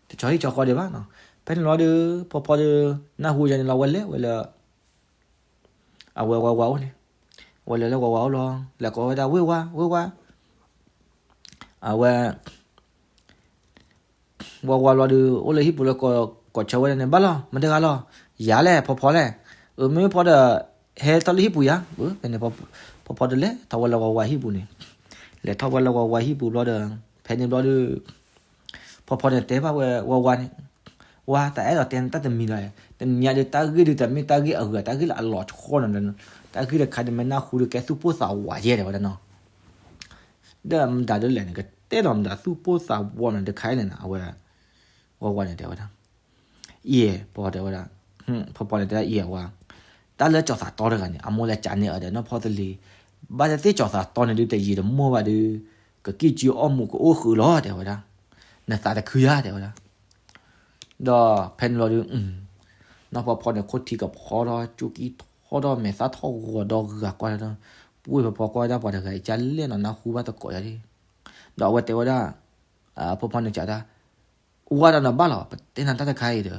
တဆီဟံၣ်ဆီဃီဒံးဘၣ်နီၤ. ဖဲန့ၣ်လီၤဒုး ဖီဖီဒုး နၢ်ဟူယၤန့ၣ်လီၤ ဝဲလဲၤဝဲလၢ အဝဲဝါဝါအိၣ်န့ၣ် ဝဲလဲၤလၢဝါဝါအိၣ်လီၤ လဲၤကိးဝဲဒၣ် ဝ့ၢ်ဝါ ဝ့ၢ်ဝါ အဝဲ ဝါဝါလီၤဒုး အိၣ်လၢဟံၣ်ပူၤလၢ ကိးဆၢဝဲဒၣ်န့ၣ် ဘၣ်လီၤ မတၤတဂၤလီၤ ယၤလဲၣ် ဖီဖီလဲၣ် အမ့ၢ်ဖီဒီး ဟဲထီၣ်လၢဟံၣ်ပူၤယၤ ဖဲန့ၣ် ဖီဖီဒုးလဲၤထီၣ်ဝဲလၢဝါဝါဟံၣ်ပူၤန့ၣ် လဲၤထီၣ်ဝဲလၢဝါဝါဟံၣ်ပူၤဘျီဒီး ဖဲန့ၣ်ဘျီဒုး ဖီဖီန့ၣ်တဲဘၣ်ဝဲဝါဝါန့ၣ် ဝါ တၢ်အဲၣ်ဒိးတဲနတၢ်တမံၤလီၤ တနံၤညါဒုး တၢ်ဂ့ၢ်ဒုး တမ့ၢ်တၢ်ဂ့ၢ်အဂုၤ တၢ်ဂ့ၢ်လၢအလီၤဆီနီၤ တၢ်ဂ့ၢ်တခါဒုး မ့ၢ်နၢ်ဟူဒုး ကဲသူၣ်ပိၢ်သးဝးယဲၢ်တဲဝဲဒၣ်နီၤ ဒီးမတၤဒုးလဲၣ်န့ၣ် ကတဲလီၤမတၤသူၣ်ပိၢ်သးဝးနီၤ တခါအံၤန့ၣ် အဝဲ ဝါဝါန့ၣ်တဲဝဲဒၣ် အံၤ ဖီဖီတဲဝဲဒၣ် ဖီဖီန့ၣ်တဲဒၣ်အံၤဝဲ တၢ်လၢကၠီၤသးတီတဂၤန့ၣ် အမိၢ်လဲၤကးန့ၢ်အီၤဒီးနီၢ်ဖီတလံၤ ဘၣ်သ့ၣ်သ့ၣ်ကၠီၤသးတီန့ၣ်ဒုး တယံာ်တမီၢ်ဘၣ်ဒုး ကကံၣ်ကၠံအီၣ်မူးကအိၣ်ဃုာ်လီၤတဲဝဲဒၣ် နသးတခုယါတဲဝဲဒၣ် ဒီးဖဲန့ၣ်လီၤဒုး နီၢ်ဖီဖီန့ၣ် ခိၣ်ထံကဖီထီၣ် ကၠူကံၢ်ထီၣ်ထီၣ် မဲာ်သၣ်ထီၣ်ဂီၤဒီးဂၤကွၢ် ပှၢ်ဖီဖီကွၢ်ဝဲဒၣ်ပှၤတဂၤအံၤ ကလဲၣ်နီၤ နၢ်ဟူဘၣ်သကိးယၤဒၣ် ဒီးအဝဲတဲဝဲဒၣ် ဖီဖီန့ၣ်ကးတၢ် ဝါဒီးနဘၣ်လီၤ ပတဲနၤတၢ်တခါအံၤဒီး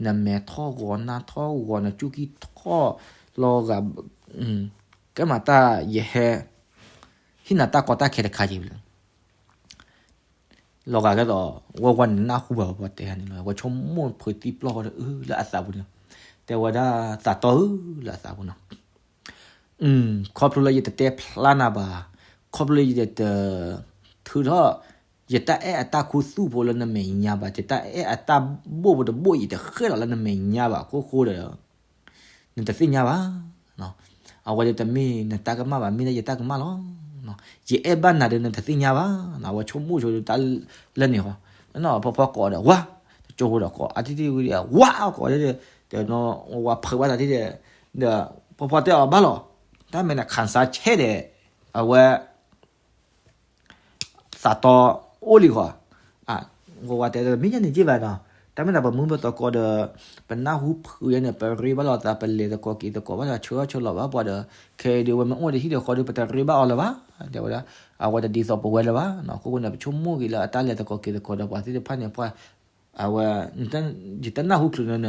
နမဲာ်ထီၣ်ဂီၤ နၢ်ထီၣ်ဂီၤ နကၠူကံၢ်ထီၣ်လီၤဂာ် ကဲမးတၢ်ယဟဲ ဟ့ၣ်နၤတၢ်ကီတၢ်ခဲတခါက့ၤ လီၤဂာ်ကဲသိး ဝဲဝဲန့ၣ်နၢ်ဟူဘၣ်ဝဲပှၤတဲန့ၣ်လီၤ ဝဲဆိကမိၣ်ဖုးသံပျီၢ်ဃီဒီး လၢအသးပူၤန့ၣ် တဲဝဲဒၣ်သးတီဧၢ လၢအသးပူၤနီၤ ခီဖျိလၢယတတဲဖျါနၤဘၣ် ခီဖျိလၢယတ ထုးထီၣ် ယတၢ်အဲၣ်အတၢ်ခူသူၣ်ဖိလၢနမဲာ်ညါဘၣ် ယတၢ်အဲၣ်အတၢ်ဘိၣ်ဖိတဘိၣ် ယတဃဲလီၤလၢနမဲာ်ညါဘၣ်အခိၣ်ဃိဒီး နတသ့ၣ်ညါဘၣ်. အဝဲဒၣ်တမ့ၢ်နတၢ်ကမၣ်ဘၣ် မ့ၢ်ဒၣ်ယတၢ်ကမၣ်လီၤ. ယအဲၣ်ဘၣ်နၤဒီးနတသ့ၣ်ညါဘၣ်. အဝဲဆိကမိၣ်ဆိတၢ်လၢန့ၣ်ဃီ ဖီဖီကိးဒီးဝါ တကၠိဖိဒီးကိးအါထံၣ်ထံၣ်ဝံၤဒီး ဝါကိးဒီး ဝါဖုးဘၣ်သးထံၣ်ဒီး ဒီးဖီဖီတဲအီၤဘၣ်လီၤ. တၢ်မဲာ်နခးစါဆဲးဒီး အဝဲ သးတီအိၣ်လံဃီ, ဝဲဝဲတဲ မ့ၢ်ညါန့ၣ်က့ဘၣ်နီၤ, တၢ်မ့ၢ်ဒၣ်ပမုၢ်ပသကိးဒီး ပနၢ်ဟူဖုးယဲန့ၣ် ပရ့ဘၣ်လိာ်သး ပလဲၤသကိးက့ၤသကိးဘၣ်ဒီး ဆၢထီၣ်ဆၢလီၤဘၣ်ပှၤဒီး ခဲအံၤဒုး အဝဲမ့ၢ်အိၣ်တဟံၣ်ဒီးဃီဒီး ပတရ့ဘၣ်အီၤလၢၤဘၣ် တဲဝဲဒၣ်. အဝဲတဒ်သိးပဝဲလၢၤဘၣ်နီၤ. အခိၣ်ဃိန့ၣ် ပဆိကမိၣ်က့ၤလၢအတၢ်လဲၤသကိးက့ၤသကိးဒီးပှၤသ့ၣ်တဖၣ်န့ၣ် ပှၤ အဝဲ ယတနၢ်ဟူချုးလၢန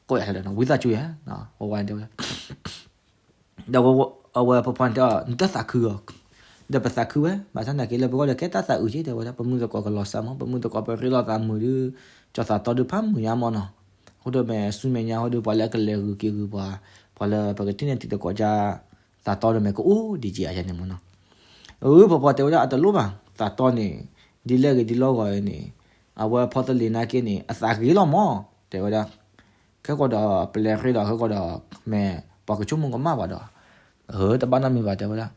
ကိးယၤလၢၤဒီး ဝံသးစူၤယၤ ဝဲဝဲတဲဝဲ ဒီးအဝဲဖီဖီန့ၣ်တဲအီၤ နတသးခုဧါ. ဒီးပသးခုဝဲ ဘၣ်ဆၣ်သနာ်က့လၢပဂီၢ်ဒီးကဲတၢ်သးအုးက့ တဲဝဲဒၣ်. ပမုၢ်သကိးကလီၤစၢ်မး ပမုၢ်သကိးပရ့လိာ်သးမုာ်ဒုး ကၠီၤသးတီဒုးဖးမုာ်ညါမးနီၤ. အဃိဒီးမ့ၢ်ဆူမဲာ်ညါဟီဒုး ပှၤလၢအကလဲၤဂုာ်က့ၤဂုာ်ပှၤ ပှၤလၢပကထံၣ်န့ၢ်တံၤသကိးကါ သးတီဒီးမ့ၢ်ကအိၣ်ဒံးက့ၤဧါန့ၣ်မးနီၤ. အၢ ဖီဖီတဲဝဲဒၣ် အတလိၣ်ဘၣ် သးတီန့ၣ် ဒ်လဲၣ်ဂ့ၤဒ်လီၢ်ဂီၤအံၤန့ၣ် အဝဲဖီတလ့ၤနာ်က့န့ၣ် အသးဂ့ၤလီၤမး တဲဝဲဒၣ်. ခဲကီးဒီးပလဲၤဃ့ဒီး ခဲကီးဒီး မ့ၢ်ပှၤကဆိကမိၣ်ကမၣ်ဘၣ်ဒီး အၢ တဘၣ်နီတမံၤဘၣ် တဲဝဲဒၣ်.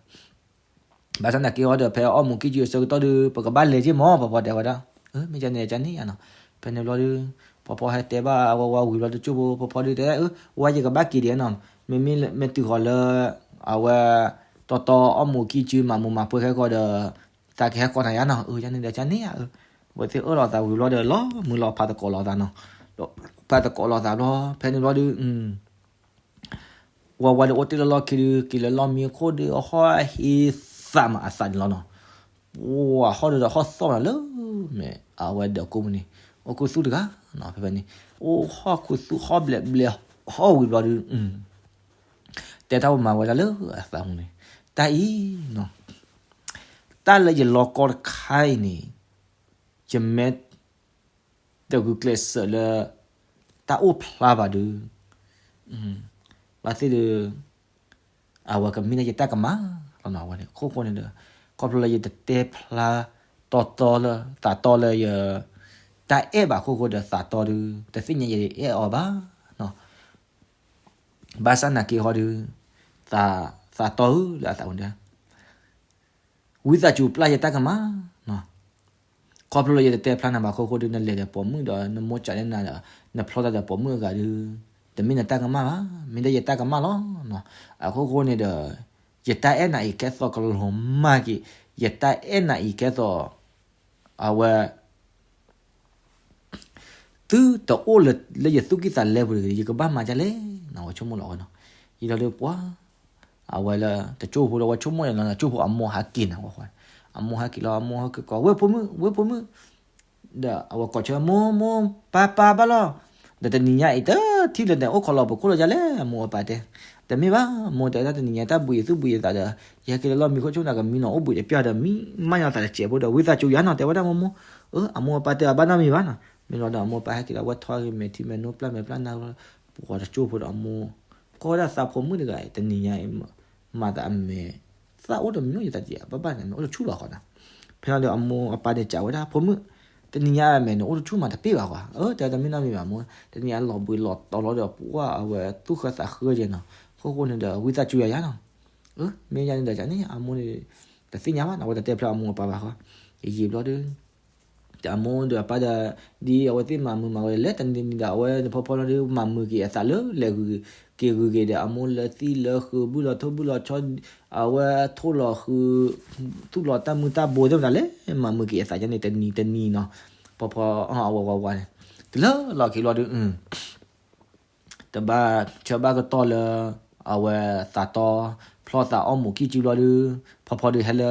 ဘၣ်ဆၣ်သနာ်က့ဟီဒီး ဖဲအီၣ်မူးကံၢ်ကၠုအဆၢကတီၢ်ဒီး ပကဘၣ်လဲၤက့မး ဖီဖီတဲဝဲဒၣ်. အၢ မ့ၢ်ကန့ၣ်ကန့ၣ်ဧါနီၤ. ဖဲန့ၣ်ဘျီဒီး ဖီဖီဟဲတဲဘၣ်ဝဲဝါဝံၤဘျီဒီး ကၠိဖိ ဖီဖီဒုးတဲ အၢ ဝဲယကဘၣ်က့ၤဒံးနီၤ. မ့မ့ၢ်မ့ၢ်တုၤဃီၤလၢ အဝဲ တီတီအီၣ်မူးကံၢ်ကၠုမၤမူးမၤပှဲၤခဲကီးဒီး သးကဟဲကိးနၤယါနီၤ. အၢ ကန့ၣ်ဒီးကန့ၣ်ဧါ အၢ ဝဲသ့ၣ်အၢၣ်လီၤသးဝံၤဘျီဒီး လီၤမုၢ်လီၤဖးသကိးလိာ်သးနီၤ. ဒီးဖးသကိးလိာ်သးဘျီ ဖဲန့ၣ်ဘျီဒီး ဝဲဝဲဒီးအိၣ်တ့ၢ်လၢလီၢ်ခံဒီး က့ၤလၢလီၢ်မံခိၣ်ဒီး အဟီၣ်ဟ့သးမးအသးန့ၣ်လီၤနီၤ. ပှၤဟီၣ်ဒီးဟီၣ်သီၣ်မးလၢ မ့ၢ်အဝဲဒီးကိးမုၢ်နံၤ အိၣ်ခူသူၣ်တဂၤနီၤ ဖဲဖဲန့ၣ် အိၣ်ဟီၣ်ခူသူၣ်ဟီၣ်ဘျဲးဘျဲး ဟီၣ်ဝံၤဘျီဒီး တဲတၢ်ပမၤဝဲဒၣ်လၢအသးမူန့ၣ် တၢ်အံၤနီၤ တၢ်လၢယလီၤကီတခါအံၤန့ၣ် ယမ့ၢ် တဂုာ်ကျဲးစၢးလၢ တၢ်အိၣ်ဖျါဘၣ်ဒီး ဘၣ်သ့ၣ်ဒီး အဝဲကမ့ၢ်ဒၣ်ယတၢ်ကမၣ်လီၤနီၤ. အဝဲန့ၣ် အခိၣ်ဃိန့ၣ်ဒီး ခီဖျိလၢယတတဲဖျါတီတီလၢ သးတီလၢယ တၢ်အဲၣ်ဘၣ်အခိၣ်ဃိဒီး သးတီဒီး တသ့ၣ်ညါယအဲၣ်အီၤဘၣ်နီၤ. ဘၣ်ဆၣ်သနာ်က့ဟီဒီး သး သးတီဧၢ လၢအသးအိၣ်န့ၣ် ဝံသးစူၤပျၢ်ယတၢ်ကမၣ်နီၤ. ခီဖျိလၢယတတဲဖျါနၤဘၣ်အခိၣ်ဃိဒီး နလဲၤဒီးပိာ်မုၣ်ဒီး နမိၢ်စးန့ၢ်နၤဒီး နဖျီသးဒီးပိာ်မုၣ်အဂၤဒီး တမ့ၢ်နတၢ်ကမၣ်ဘၣ်, မ့ၢ်ဒၣ်ယတၢ်ကမၣ်လီၤနီၤ. အခိၣ်ဃိန့ၣ်ဒီး ယတၢ်အဲၣ်နၤအံၤကဲသိးကလီၤမၢ်က့ၤ, ယတၢ်အဲၣ်နၤအံၤကဲသိး အဝဲ သုတအိၣ်လၢ လၢယသူၣ်ကံၢ်သးလဲပူၤတဂ့ၤ, ယကဘၣ်မၤဒ်လဲၣ်နီၤ, ဝဲဆိကမိၣ်လီၤဝဲနီၤ. ယံာ်လီၤဒီးပှၤ အဝဲလၢတကၠိဖိဒီး ဝဲဆိကမိၣ်ယၤနီၤ, ကၠိဖိအမိၢ်ဟဲက့ၤနၤဝဲ, အမိၢ်ဟဲက့ၤလီၤ, အမိၢ်ဟဲက့ၤကိး ဝ့ၢ်ဖိမုၣ်, ဝ့ၢ်ဖိမုၣ်, ဒီးအဝဲကိးဆၢ မိၢ်, မိၢ်, ပၢ်, ပၢ်, ဘၣ်လီၤ. ဒီးတနံၤညါအံၤ တထံၣ်လၢနအိၣ်ခိးလီၤပခိၣ်လီၤယၤလဲၣ်, အမိၢ်အပၢ်တဲ. တမ့ၢ်ဘၣ်, မိၢ်တဲဒၣ် တနံၤညါတၢ်ဘှံးယသူၣ်ဘှံးယသးဒီး ယဟဲက့ၤလၢလီၢ်မံခိၣ်ဆိၣ်နၤကမံနီၤ, အိၣ်ဘှံးတပျၢ်ဒီး မံမးယသးတစဲးဖိဒီး ဝံသးစူၤယၤနီၤ, တဲဝဲဒၣ်မိၢ်မိၢ်. အၢ အမိၢ်အပၢ်တဲအဘၣ်နီတမံၤဘၣ်နီၤ. မ့ၢ်လီၤဒီး အမိၢ်အပၢ်ဟဲက့ၤဒီး အဝဲထီၣ်က့ၤမဲာ်ထံမဲာ်နိ ပျၢ်မဲာ်ပျၢ်နါ ပှၤတကၠိဖိဒီးအမိၢ် ကိးဝဲဒၣ်သးဖိမုၣ်တဂၤအံၤ တနံၤညါအံၤ မၤသးအမဲာ် သၣ်အိၣ်တမံၤ ယသးဒံးဘၣ်ဘၣ်န့ၣ် မ့ၢ်အိၣ်တဆူၣ်ဘၣ်ဃီနီၤ. ဖဲလီၤဒီးအမိၢ်အပၢ်န့ၣ်စံးဝဲဒၣ် ဖိမုၣ်, တနံၤညါအမဲာ်န့ၣ် အိၣ်တဆူၣ်မးတပ့ၢ်ဘၣ်ဃီ. အၢ တဲတမ့ၢ်နီတမံၤဘၣ်မိၢ်, တနံၤညါလီၤဘှံးလီၤတီၤလီၤဒီး ပှၤအဝဲသူၣ်ဃၢသးဃၢကဲနီၤ. အခိၣ်ဃိန့ၣ်ဒီး ဝံသးစူၤယၤယၤနီၤ. အၢ မ့ၢ်ယၤန့ၣ်ဒီး န့ၣ် အမိၢ်န့ၣ် တသ့ၣ်ညါဘၣ်နီၤ, အဝဲတတဲဖျါအမိၢ်အပၢ်ဘၣ်ဃီ. ယယံာ်ဘျီဒီး တၢ်အမိၢ်ဒီးအပၢ်ဒီး ဒ်အဝဲသ့ၣ်မၤမုာ်မၤဝဲလဲၣ် တနံၤနံၤဒီး အဝဲန့ၣ်ဖီဖီလီၤဒီး မၤမုာ်က့ၤအသးလၢလဲၤဂုာ်က့ၤဂုာ်က့ၤဒီး အမိၢ်လၢသံလၢဃုာ် ဘုၣ်လီၤထိၣ်ဘုၣ်လီၤဆီ အဝဲထိၣ်လီၤဃုာ် သူၣ်လီၤတၢ်မုၢ်တၢ်ဘိသ့ၣ်မတၤလဲၣ် မၤမုာ်က့ၤအသးန့ၣ် တနံၤတနံၤနီၤ. ဖီဖီ အဝဲဝဲဝဲန့ၣ် တလၢလီၤက့ၤဘျီဒီး တဘၣ်ဆၢဘၣ်ကတီၢ်လၢ အဝဲသးတီ ဖျီသးအီၣ်မူးကံၢ်စုဘျီဒီး ဖီဖီဒီးဟဲလၢ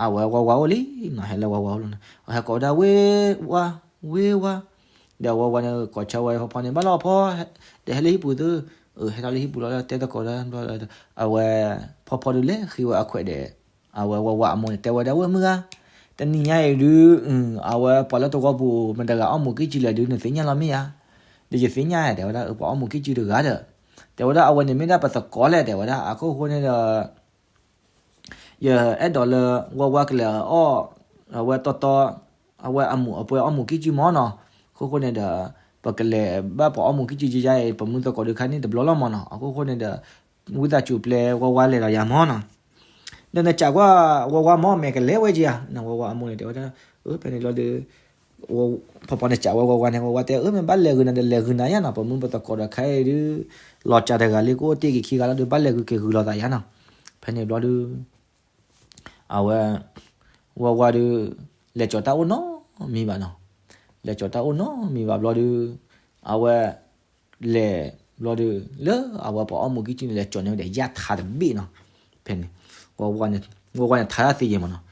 အဝဲဝါဝါအိၣ်လံနီၤ, ဟဲလၢဝါဝါအိၣ်လီၤနီၤ. အဟဲကိးဝဲဒၣ် ဝ့ၢ်ဝါ, ဝ့ၢ်ဝါ, ဒီးဝါဝါန့ၣ်ကိးဆၢဝဲဖီဖီန့ၣ် ဘၣ်လီၤဖီ, ဒီးဟဲလၢဟံၣ်ပူၤသု, ဟဲထီၣ်လၢဟံၣ်ပူၤလီၤ တဲသကိးဒီး အဝဲ ဖီဖီဒီးလဲၤဃ့ဝဲအခွဲးဒီး အဝဲဝါဝါအမိၢ်န့ၣ် တဲဝဲဒၣ် ဝ့ၢ်မုၢ်ဂၤ, တနံၤညါအံၤဒုး အဝဲပှၤလၢတဝီပူၤ မတၤတဂၤအီၣ်မူးကံၢ်စုလဲၣ်ဒုး နသ့ၣ်ညါလီၤမ့ၢ်ဧါ. ဒီးယသ့ၣ်ညါ တဲဝဲဒၣ် ပှၤအီၣ်မူးကံၢ်စုတဂၤဒီး တဲဝဲဒၣ်အဝဲန့ၣ်မ့ၢ်ဒၣ်ပသကိးလဲၣ် တဲဝဲဒၣ်. အခိၣ်ဃိန့ၣ်ဒီး ယအဲၣ်ဒိးလၢ ဝါဝါကလဲၤအီၣ် အဝဲတီတီ အဝဲအမူးအပှဲၤအီၣ်မူးကံၢ်စုမၢ်နီၤ. အခိၣ်ဃိန့ၣ်ဒီး ပကလဲၤဘၣ်ပှၤအီၣ်မူးကံၢ်စုယါအံၤ ပမုၢ်သကိးဒုးခါန့ၣ်တဘျီလီၤမၢ်နီၤ. အခိၣ်ဃိန့ၣ်ဒီး ဝံသးစူၤပျဲဝါဝါလဲၤဒီးယၤမၢ်နီၤ. ဒီးနစံးကွၢ်ဝါဝါမၢ် မ့ၢ်ကလဲၤဝဲကယၤ နဝါဝါအမိၢ်န့ၣ် တဲဝဲဒၣ် အၢ ဖဲန့ၣ်လီၤဒီး ဖီဖီန့ၣ်စံးဝဲဝါဝါန့ၣ် ဝါဝါတဲ အၢ မ့ၢ်ဘၣ်လဲၤဂုာ်နၤဒီးလဲၤဂုာ်နၤယါနီၤ, ပမုၢ်ပသကိးဒီးခါအံၤဒုး လီၤစှၤတဂၤလံကအိၣ်တ့ၢ်က့ၤခံဂၤလီၤဒီး ဘၣ်လဲၤဂုာ်က့ၤဂုာ်လိာ်သးယါနီၤ. ဖဲန့ၣ်ဘျီဒုး အဝဲ ဝါဝါဒုး လဲၤကၠီၤတၢ်အိၣ်နီတမံၤဘၣ်နီၤ. လဲၤကၠီၤတၢ်အိၣ်နီတမံၤဘၣ်ဘျီဒုး အဝဲ လဲၤဘျီဒုး လၢအဝဲပှၤအီၣ်မူးကံၢ်စုန့ၣ် လဲၤကၠီၤန့ၢ်ဝဲဒီးယၣ်ထါတဘ့ၣ်နီၤ. ဖဲန့ၣ် ဝဲဝါန့ၣ်ထါတၢ်သ့ယဲၢ်မးနီၤ.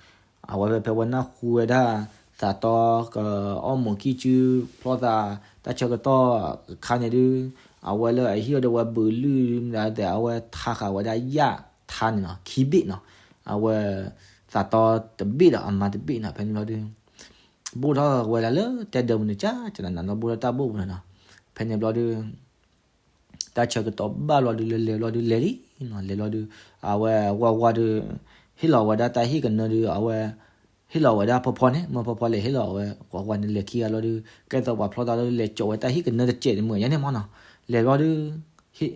အဝဲဖဲဖဲဝဲနၢ်ဟူဝဲဒၣ် သးတီကအီၣ်မူးကံၢ်စု ဖျီသး တၢ်ဆၢကတီၢ်အခါန့ၣ်ဒုး အဝဲလၢအဟံၣ်အီၤဒီးဝဲဘုးလုၢ်မနုၤဒီး အဝဲထါဃာ်ဝဲဒၣ်ယၣ်ထါန့ၣ်နီၤ ခံဘ့ၣ်နီၤ. အဝဲ သးတီတဘ့ၣ်ဒီးအမါတဘ့ၣ်နီၤ. ဖဲန့ၣ်ဘျီဒုး ဘိၣ်ထီၣ်ဝဲဒၣ်လၢတဲဒၢးပူၤန့ၣ် ကၠၢ်ကၠၢ်နးနး ဘိၣ်ထီၣ်တၢ်ဘိၣ်ပူၤန့ၣ်နီၤ. ဖဲန့ၣ်ဘျီဒုး တၢ်ဆၢကတီၢ်ဘၣ်ဘျီဒုး လဲၤလဲၤဘျီဒုး လဲၤလံနီၤ. လဲၤဘျီဒုး အဝဲဝါဝါဒုး ဟ့ၣ်လီၤဝဲဒၣ်တၢ်ဟ့ၣ်ကနၢဒုး အဝဲ ဟ့ၣ်လီၤဝဲဒၣ်ဖီဖီန့ၣ် မၢဖီဖီလဲၤဟ့ၣ်လီၤဝဲ ဝါဝါန့ၣ်လဲၤခံဂၤဘျီဒုး ကဲသိးပှၤဖျီသးလၢလဲၤကၠီၤဝဲတၢ်ဟ့ၣ်ကနၢတစဲးန့ၣ် မုၢ်ညါန့ၣ်မးနီၤ. လဲၤဘျီဒုး ဟ့ၣ်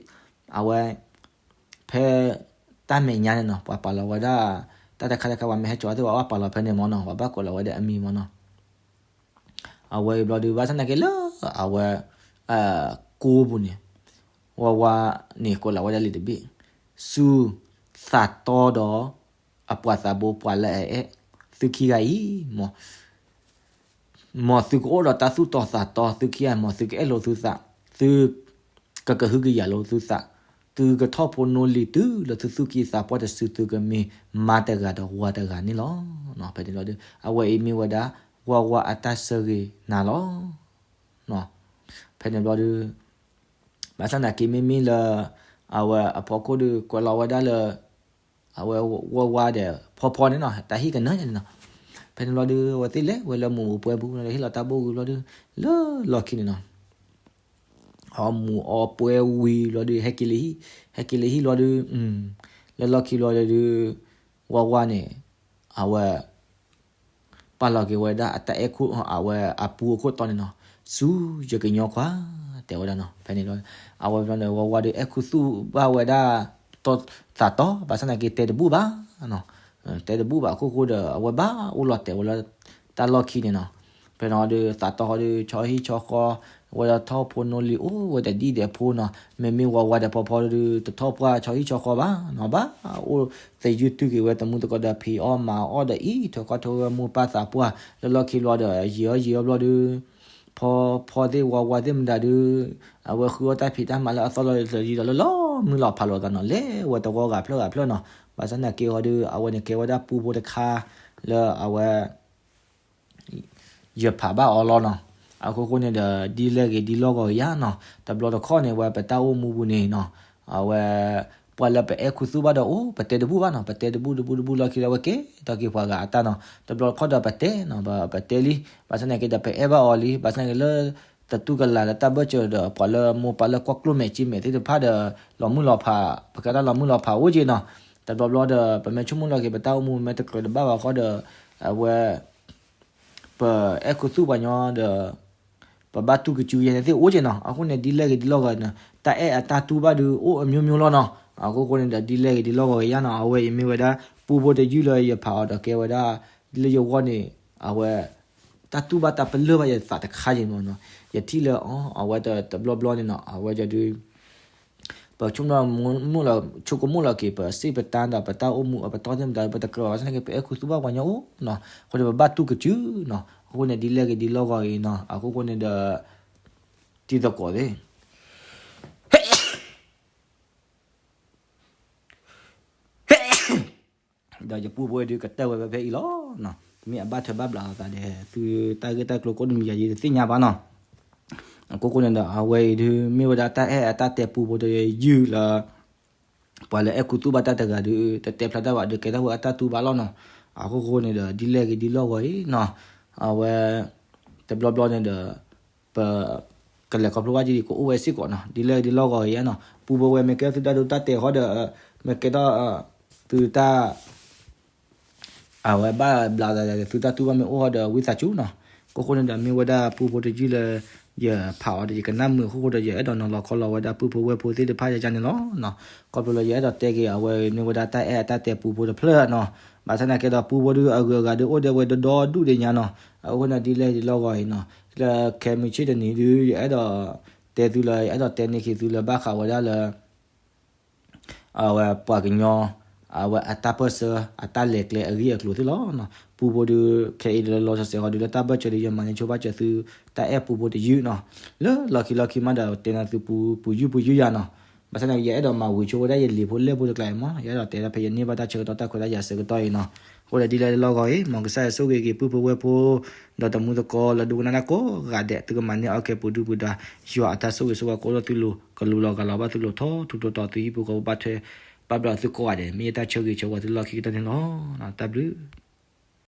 အဝဲ ဖဲ တၢ်မဲာ်ညါန့ၣ်နီၤ ပှၤပာ်လီၤဝဲဒၣ် တၢ်တခါတခါ ပှၤမ့ၢ်ဟဲကၠီၤသ့ၣ် ပှၤဘၣ်ပာ်လီၤဖဲန့ၣ်မးနီၤ ပှၤဘၣ်ကိးလီၤဝဲဒၣ်အမံၤမးနီၤ. အဝဲအံၤဘျီဒုး ဘၣ်ဆၣ်သနာ်က့လၢ အဝဲ ကိးပူၤန့ၣ် ဝါဝါန့ၣ် ကိးလီၤဝဲဒၣ်လံာ်တဘ့ၣ် ဆူ သးတီဒီး အပှၤသးဘိပှၤလၢအအဲၣ် သုခံဂၤအံၤ မ် မ်သုကအိၣ်ဒီးတၢ်သူၣ်တီသးတီ သုခံဂၤ မ်သုကအဲၣ်လိာ်သုသး သု ကကဟုကယာ်လိာ်သုသး သုကထီၣ်ဖိနီၢ်လံၤတုၤလၢသုသူၣ်ကံၢ်သးပှၢ်တစု သုကမ့ၢ်မါတဂၤဒီးဝၤတဂၤန့ၣ်လီၤ. ဖဲန့ၣ်လီၤဒုး အဝဲအံၤမ့ၢ်ဝဲဒၣ် ဝါဝါအတၢ်ဆၢဂ့ၤနၤလီၤ. ဖဲန့ၣ်ဘျီဒုး ဘၣ်ဆၣ်သနာ်က့မ့မ့ၢ်လၢ အဝဲအဖီခိၣ်ဒုးကွဲးလီၤဝဲဒၣ်လၢ အဝဲဝါဝါဒီးဖီဖီန့ၣ်နီၤ တၢ်ဟ့ၣ်ကနၢန့ၣ်နီၤ. ဖဲန့ၣ်ဘျီဒုး အဝဲသ့ၣ်လဲၤဝဲလၢမူးအပှဲၤပူၤ ဟ့ၣ်လီၤတၢ်ဘိၣ်ဝံၤဘျီဒုး လၢလီၢ်ခံန့ၣ်နီၤ အမူးအီပှဲၤဝံၤဘျီဒုး ဟဲက့ၤလၢဟံၣ် ဟဲက့ၤလၢဟံၣ်ဘျီဒုး လၢလီၢ်ခံဘျီဒုး ဝါဝါန့ၣ် အဝဲ ပာ်လီၤက့ၤဝဲဒၣ်အတၢ်အဲၣ်ခိၣ် အဝဲအပူအခိၣ်တီန့ၣ်နီၤ ဆူယကညီခွါ တဲဝဲဒၣ်နီၤ. ဖဲန့ၣ် အဝဲဘျီန့ၣ် ဝါဝါဒီးအဲၣ်ခူသူၣ်ဘၣ်ဝဲဒၣ် သးတီ ဘၣ်ဆၣ်သနာ်က့တဲတဘူၣ်ဘၣ်နီၤ. တဲတဘူၣ်ဘၣ်အခိၣ်ဃိဒီး အဝဲဘၣ်အိၣ်လီၤတဲာ်ဝဲလၢတၢ်လီၢ်ခံန့ၣ်နီၤ. ဖဲန့ၣ်ဒီး သးတီဒီး ဆီဟံၣ်ဆီဃီ ဝဲဒၣ်ထီၣ်ဖိနီၢ်လံၤအိၣ်ဝဲတဒံၣ်ဒဲးဖိနီၤ. မ့မ့ၢ်ဝါဝါဒီးဖီဖီဒီး တထီၣ်ပှၢ်ဆီဟံၣ်ဆီဃီဘၣ်နီၤ. ဘၣ်အိၣ်သယုၢ်တုၤက့ၤဝဲတမူတကိးဒီး ဖံးအီၣ်မၤအီၣ်ဒီးအံးထွဲကွၢ်ထွဲဝဲမိၢ်ပၢ်သးပှၢ် လၢလီၢ်ခံဘျီဒီး ယံာ်အီၣ်ယံာ်အီၣ်ဘျီဒီး ဖီဖီသ့ၣ်ဝါဝါသ့ၣ်မတၤဒုး အဝဲဃုအီၣ်တၢ်ဖံးတၢ်မၤလၢအသီလီၤတယံၤဒီး လၢလီၤမုၢ်လီၤဖးလိာ်သးနီၤ. လဲၤဝဲတဝီဂၤဖျၢၣ်ဂၤဖျၢၣ်နီၤ. ဘၣ်ဆၣ်သနာ်က့ဟီဒီး အဝဲန့ၣ်ကဲဝဲဒၣ်ပူဖိတခါ လၢအဝဲ ယဖးဘၣ်အီၤလီၤနီၤ. အခိၣ်ဃိန့ၣ်ဒီး ဒ်လဲၣ်ဂ့ၤဒ်လီၢ်ဂီၤဂ့ၤယါနီၤ. တဘျီတခီၣ်န့ၣ် ဝဲပတၢ်အိၣ်မူပူၤန့ၣ်နီၤ အဝဲ ပှၤလၢပအဲၣ်ခူသူၣ်ဘၣ်ဒီးအိၣ် ပတဲတဘူၣ်ဘၣ်နီၤ. ပတဲတဘူၣ်တဘူၣ်တဘူၣ်လီၢ်ခံလၢအဝဲကဲထီၣ်က့ၤပှၤဂၤအတၢ်နီၤ. တဘျီတခီၣ်ဒီးပတဲနီၤ ပတဲလံ ဘၣ်ဆၣ်သနာ်က့ဒီး ပအဲၣ်ဘၣ်အီၤလံ ဘၣ်ဆၣ်သနာ်က့လၢ သတူၢ်ကလာ်လၢတၢ်ဘၢၣ်စၢၤဒီး ပှၤလၢမိၢ်ပၢ်လၢကွၢ်ကျိၣ်မဲာ်ကၠံမဲာ်သ့ၣ်တဖၣ်ဒီး လီၤမုၢ်လီၤဖး ပကဲတၢ်လီၤမုၢ်လီၤဖးအိၣ်က့ၤနီၤ. တဘျီဘျီဒီး ပမ့ၢ်ဆိကမိၣ်လီၤက့ၤ ပတၢ်အိၣ်မူမ့ၢ်တကြၢးတဘၣ်ဘၣ်ဃီဒီး အဝဲ ပအဲၣ်ခူသူၣ်ပှၤညီဒီး ပဘၣ်တူၢ်ကစုကယဲၢ်န့ၣ်သ့ၣ်အိၣ်က့ၤနီၤ. အဃိန့ၣ် ဒ်လဲၣ်ဂ့ၤဒ်လီၢ်ဂီၤနီၤ တၢ်အဲၣ်အတၢ်တူၢ်ဘၣ်ဒုးအိၣ်အမျိုးမျိုးလီၤနီၤ. အခိၣ်ဃိန့ၣ်ဒီး ဒ်လဲၣ်ဂ့ၤဒ်လီၢ်ဂီၤဂ့ၤယါနီၤ အဝဲအံၤမ့ၢ်ဝဲဒၣ် ပူဖိတယုၢ်လၢယဖးအီၤဒီးကဲဝဲဒၣ် လၢယဂီၢ်န့ၣ် အဝဲ တၢ်တူၢ်ဘၣ်တၢ်ပလၢၢ်ဘၣ်ယသးတခါယံၤမးနီၤ. ယထံၣ်လၢအီၤ အဝဲတဘျီဘျီန့ၣ်နီၤ အဝဲဒုး ပဆိကမိၣ် ဆိကမိၣ်လီၤက့ၤ ပစံးပတၢ်ဒီးပတၢ်အိၣ်မူအပတီၢ်သ့ၣ်မတၤ ပတကြၢးဘၣ်ဆၣ်သနာ်က့ ပအဲၣ်ခူသူၣ်ဘၣ်ပှၤညီအိၣ်နီၤ. အဃိန့ၣ် ပဘၣ်တူၢ်ကစုနီၤ. အဃိန့ၣ် ဒ်လဲၣ်ဂ့ၤဒ်လီၢ်ဂီၤဂ့ၤနီၤ. အဃိဃိန့ၣ်ဒီး တံၤသကိးသ့ၣ် ဒီးယပူဖိဒုးကတၢၢ်ဝဲဖဲဖဲအံၤလီၤနီၤ. မ့ၢ်အဘၣ်ထွဲဘၣ်ဘျးအသးဒီး သုတၢ်ဂ့ၢ်တၢ်ကျိၤ ကိးနမံၤယၤ ယတသ့ၣ်ညါဘၣ်နီၤ. အခိၣ်ဃိန့ၣ်ဒီး အဝဲအံၤဒုး မ့ၢ်ဝဲဒၣ်တၢ်အဲၣ်အတၢ်တဲပူဖိတယုၢ်လၢ ပှၤလၢအဲၣ်ခူသူၣ်ဘၣ်တၢ်တဂၤဒုး တတဲဖျါတၢ်ဘၣ်ဒီး ကဲထီၣ်ဝဲအတၢ်တူၢ်ဘၣ်လီၤနီၤ. အခိၣ်ဃိန့ၣ်ဒီး ဒ်လဲၣ်ဂ့ၤဒ်လီၢ်ဂီၤအံၤနီၤ. အဝဲ တဘျီဘျီန့ၣ်ဒီး ပ ကလဲၤခီဖျိဘၣ်က့ၤဒ်ကအိၣ်ဝဲစ့ၢ်ကီးနီၤ. ဒ်လဲၣ်ဂ့ၤဒ်လီၢ်ဂီၤအံၤနီၤ ပူဖိဝဲမ့ၢ်ကဲသုတၢ်ဒိတၢ်တဲာ်ဃီဒီး မ့ၢ်ကဲထီၣ် သုတၢ် အဝဲဘၣ်ဘျးသးဒီး သုတၢ်တူၢ်ဘၣ်မ့ၢ်အိၣ်ဃီဒီး ဝံသးစူၤနီၤ. အခိၣ်ဃိန့ၣ်ဒီး မ့ၢ်ဝဲဒၣ်ပူဖိတယုၢ်လၢ ယဖးအီၤဒီး ယကနၣ်မုာ်အခိၣ်ဃိဒီး ယအဲၣ်ဒိးနီၤလီၤခီလီၤဝဲဒၣ် ပုၢ်ဖိဝဲၢ်ဖိသ့ၣ်တဖၣ်ယါန့ၣ်လီၤနီၤ. ခီဖျိလၢယအဲၣ်ဒိးတဲက့ၤအဝဲ မ့ၢ်ဝဲဒၣ်တၢ်အဲၣ်အတၢ်တဲပူဖိတဖျၢၣ်နီၤ. ဘၣ်ဆၣ်သနာ်က့ဒီး ပူဖိဒုးအဂုၤအဂၤဒုးအိၣ်ဒၣ်ဝဲဒီဒူၣ်ဒံးညါနီၤ. အဃိန့ၣ် ဒ်လဲၣ်ဒ်လီၢ်ဂီၤအံၤနီၤ လၢခဲမုၢ်ဆ့ၣ်တနံၤဒုး ယအဲၣ်ဒိးတဲသုလၢ ယအဲၣ်ဒိးတဲန့ၢ်က့ၤသုလၢဘၣ်ဃးဝဲဒၣ်လၢ အဝဲပှၤကညီ အဝဲအတၢ်ပၢၢ်ဆၢ အတၢ်လဲၤကျဲအဂ့ၢ်အကျိၤသ့ၣ်လီၤ. ပူဖိဒီး ခဲအံၤဒီးလီၤလီၤဆဲးဆဲးဃီဒီး လၢတၢ်ဘၢၣ်စၢၤဒီး ယမၤန့ၢ်ဆိဘၣ်စၢၤသု တၢ်အဲၣ်ပူဖိတယုၢ်နီၤ, လၢလီၢ်ခံလီၢ်ခံမးဒီး တဲနၤသုပူ ပူယုၢ်ပူယုၢ်ယၤနီၤ. ဘၣ်ဆၣ်န့ၣ် ယအဲၣ်ဒိးမၤဝံၤဆိဝဲဒၣ်ယလံာ်ဖိလဲၢ်ဖိတကျါအံၤမး, ယအဲၣ်ဒိးတဲဒၣ်ဖဲယန့ၢ်ဘၣ်တၢ်ဆၢကတီၢ်တၢ်ခွဲးတၢ်ယာ်အဆၢကတီၢ်အံၤနီၤ. အဃိဒီးဒ်လဲၣ်လၢလီၢ်ဂီၤအံၤ မ်ကစၢ်ယွၤဆိၣ်ဂ့ၤက့ၤပုၢ်ဖိဝဲၢ်ဖိ ဒီးတမူသကိးလၢဒိကနၣ်တၢ်ကိးဂၤဒဲး သုကမၤန့ၢ်အီၣ်ကဲပူၤဒုၣ်ပူၤဒါ, ယွၤအတၢ်ဆိၣ်ဂ့ၤဆိၣ်ဝါကအိၣ်ဒီးသုလိၤ ကလူလီၤဂာ်လီၤဘၣ်သုလိၤ ထီထူးထီတီၤ သုဟံၣ်ဖိဃီဖိဘၣ်ထွဲ ဘၣ်ဘျီးသုကိးဂၤဒဲး မ့ၢ်ယတၢ်ဆၢဂ့ၤဆၢဝါသုလီၢ်ခံကတၢၢ်န့ၣ်လီၤ. တၢ်ဘျုး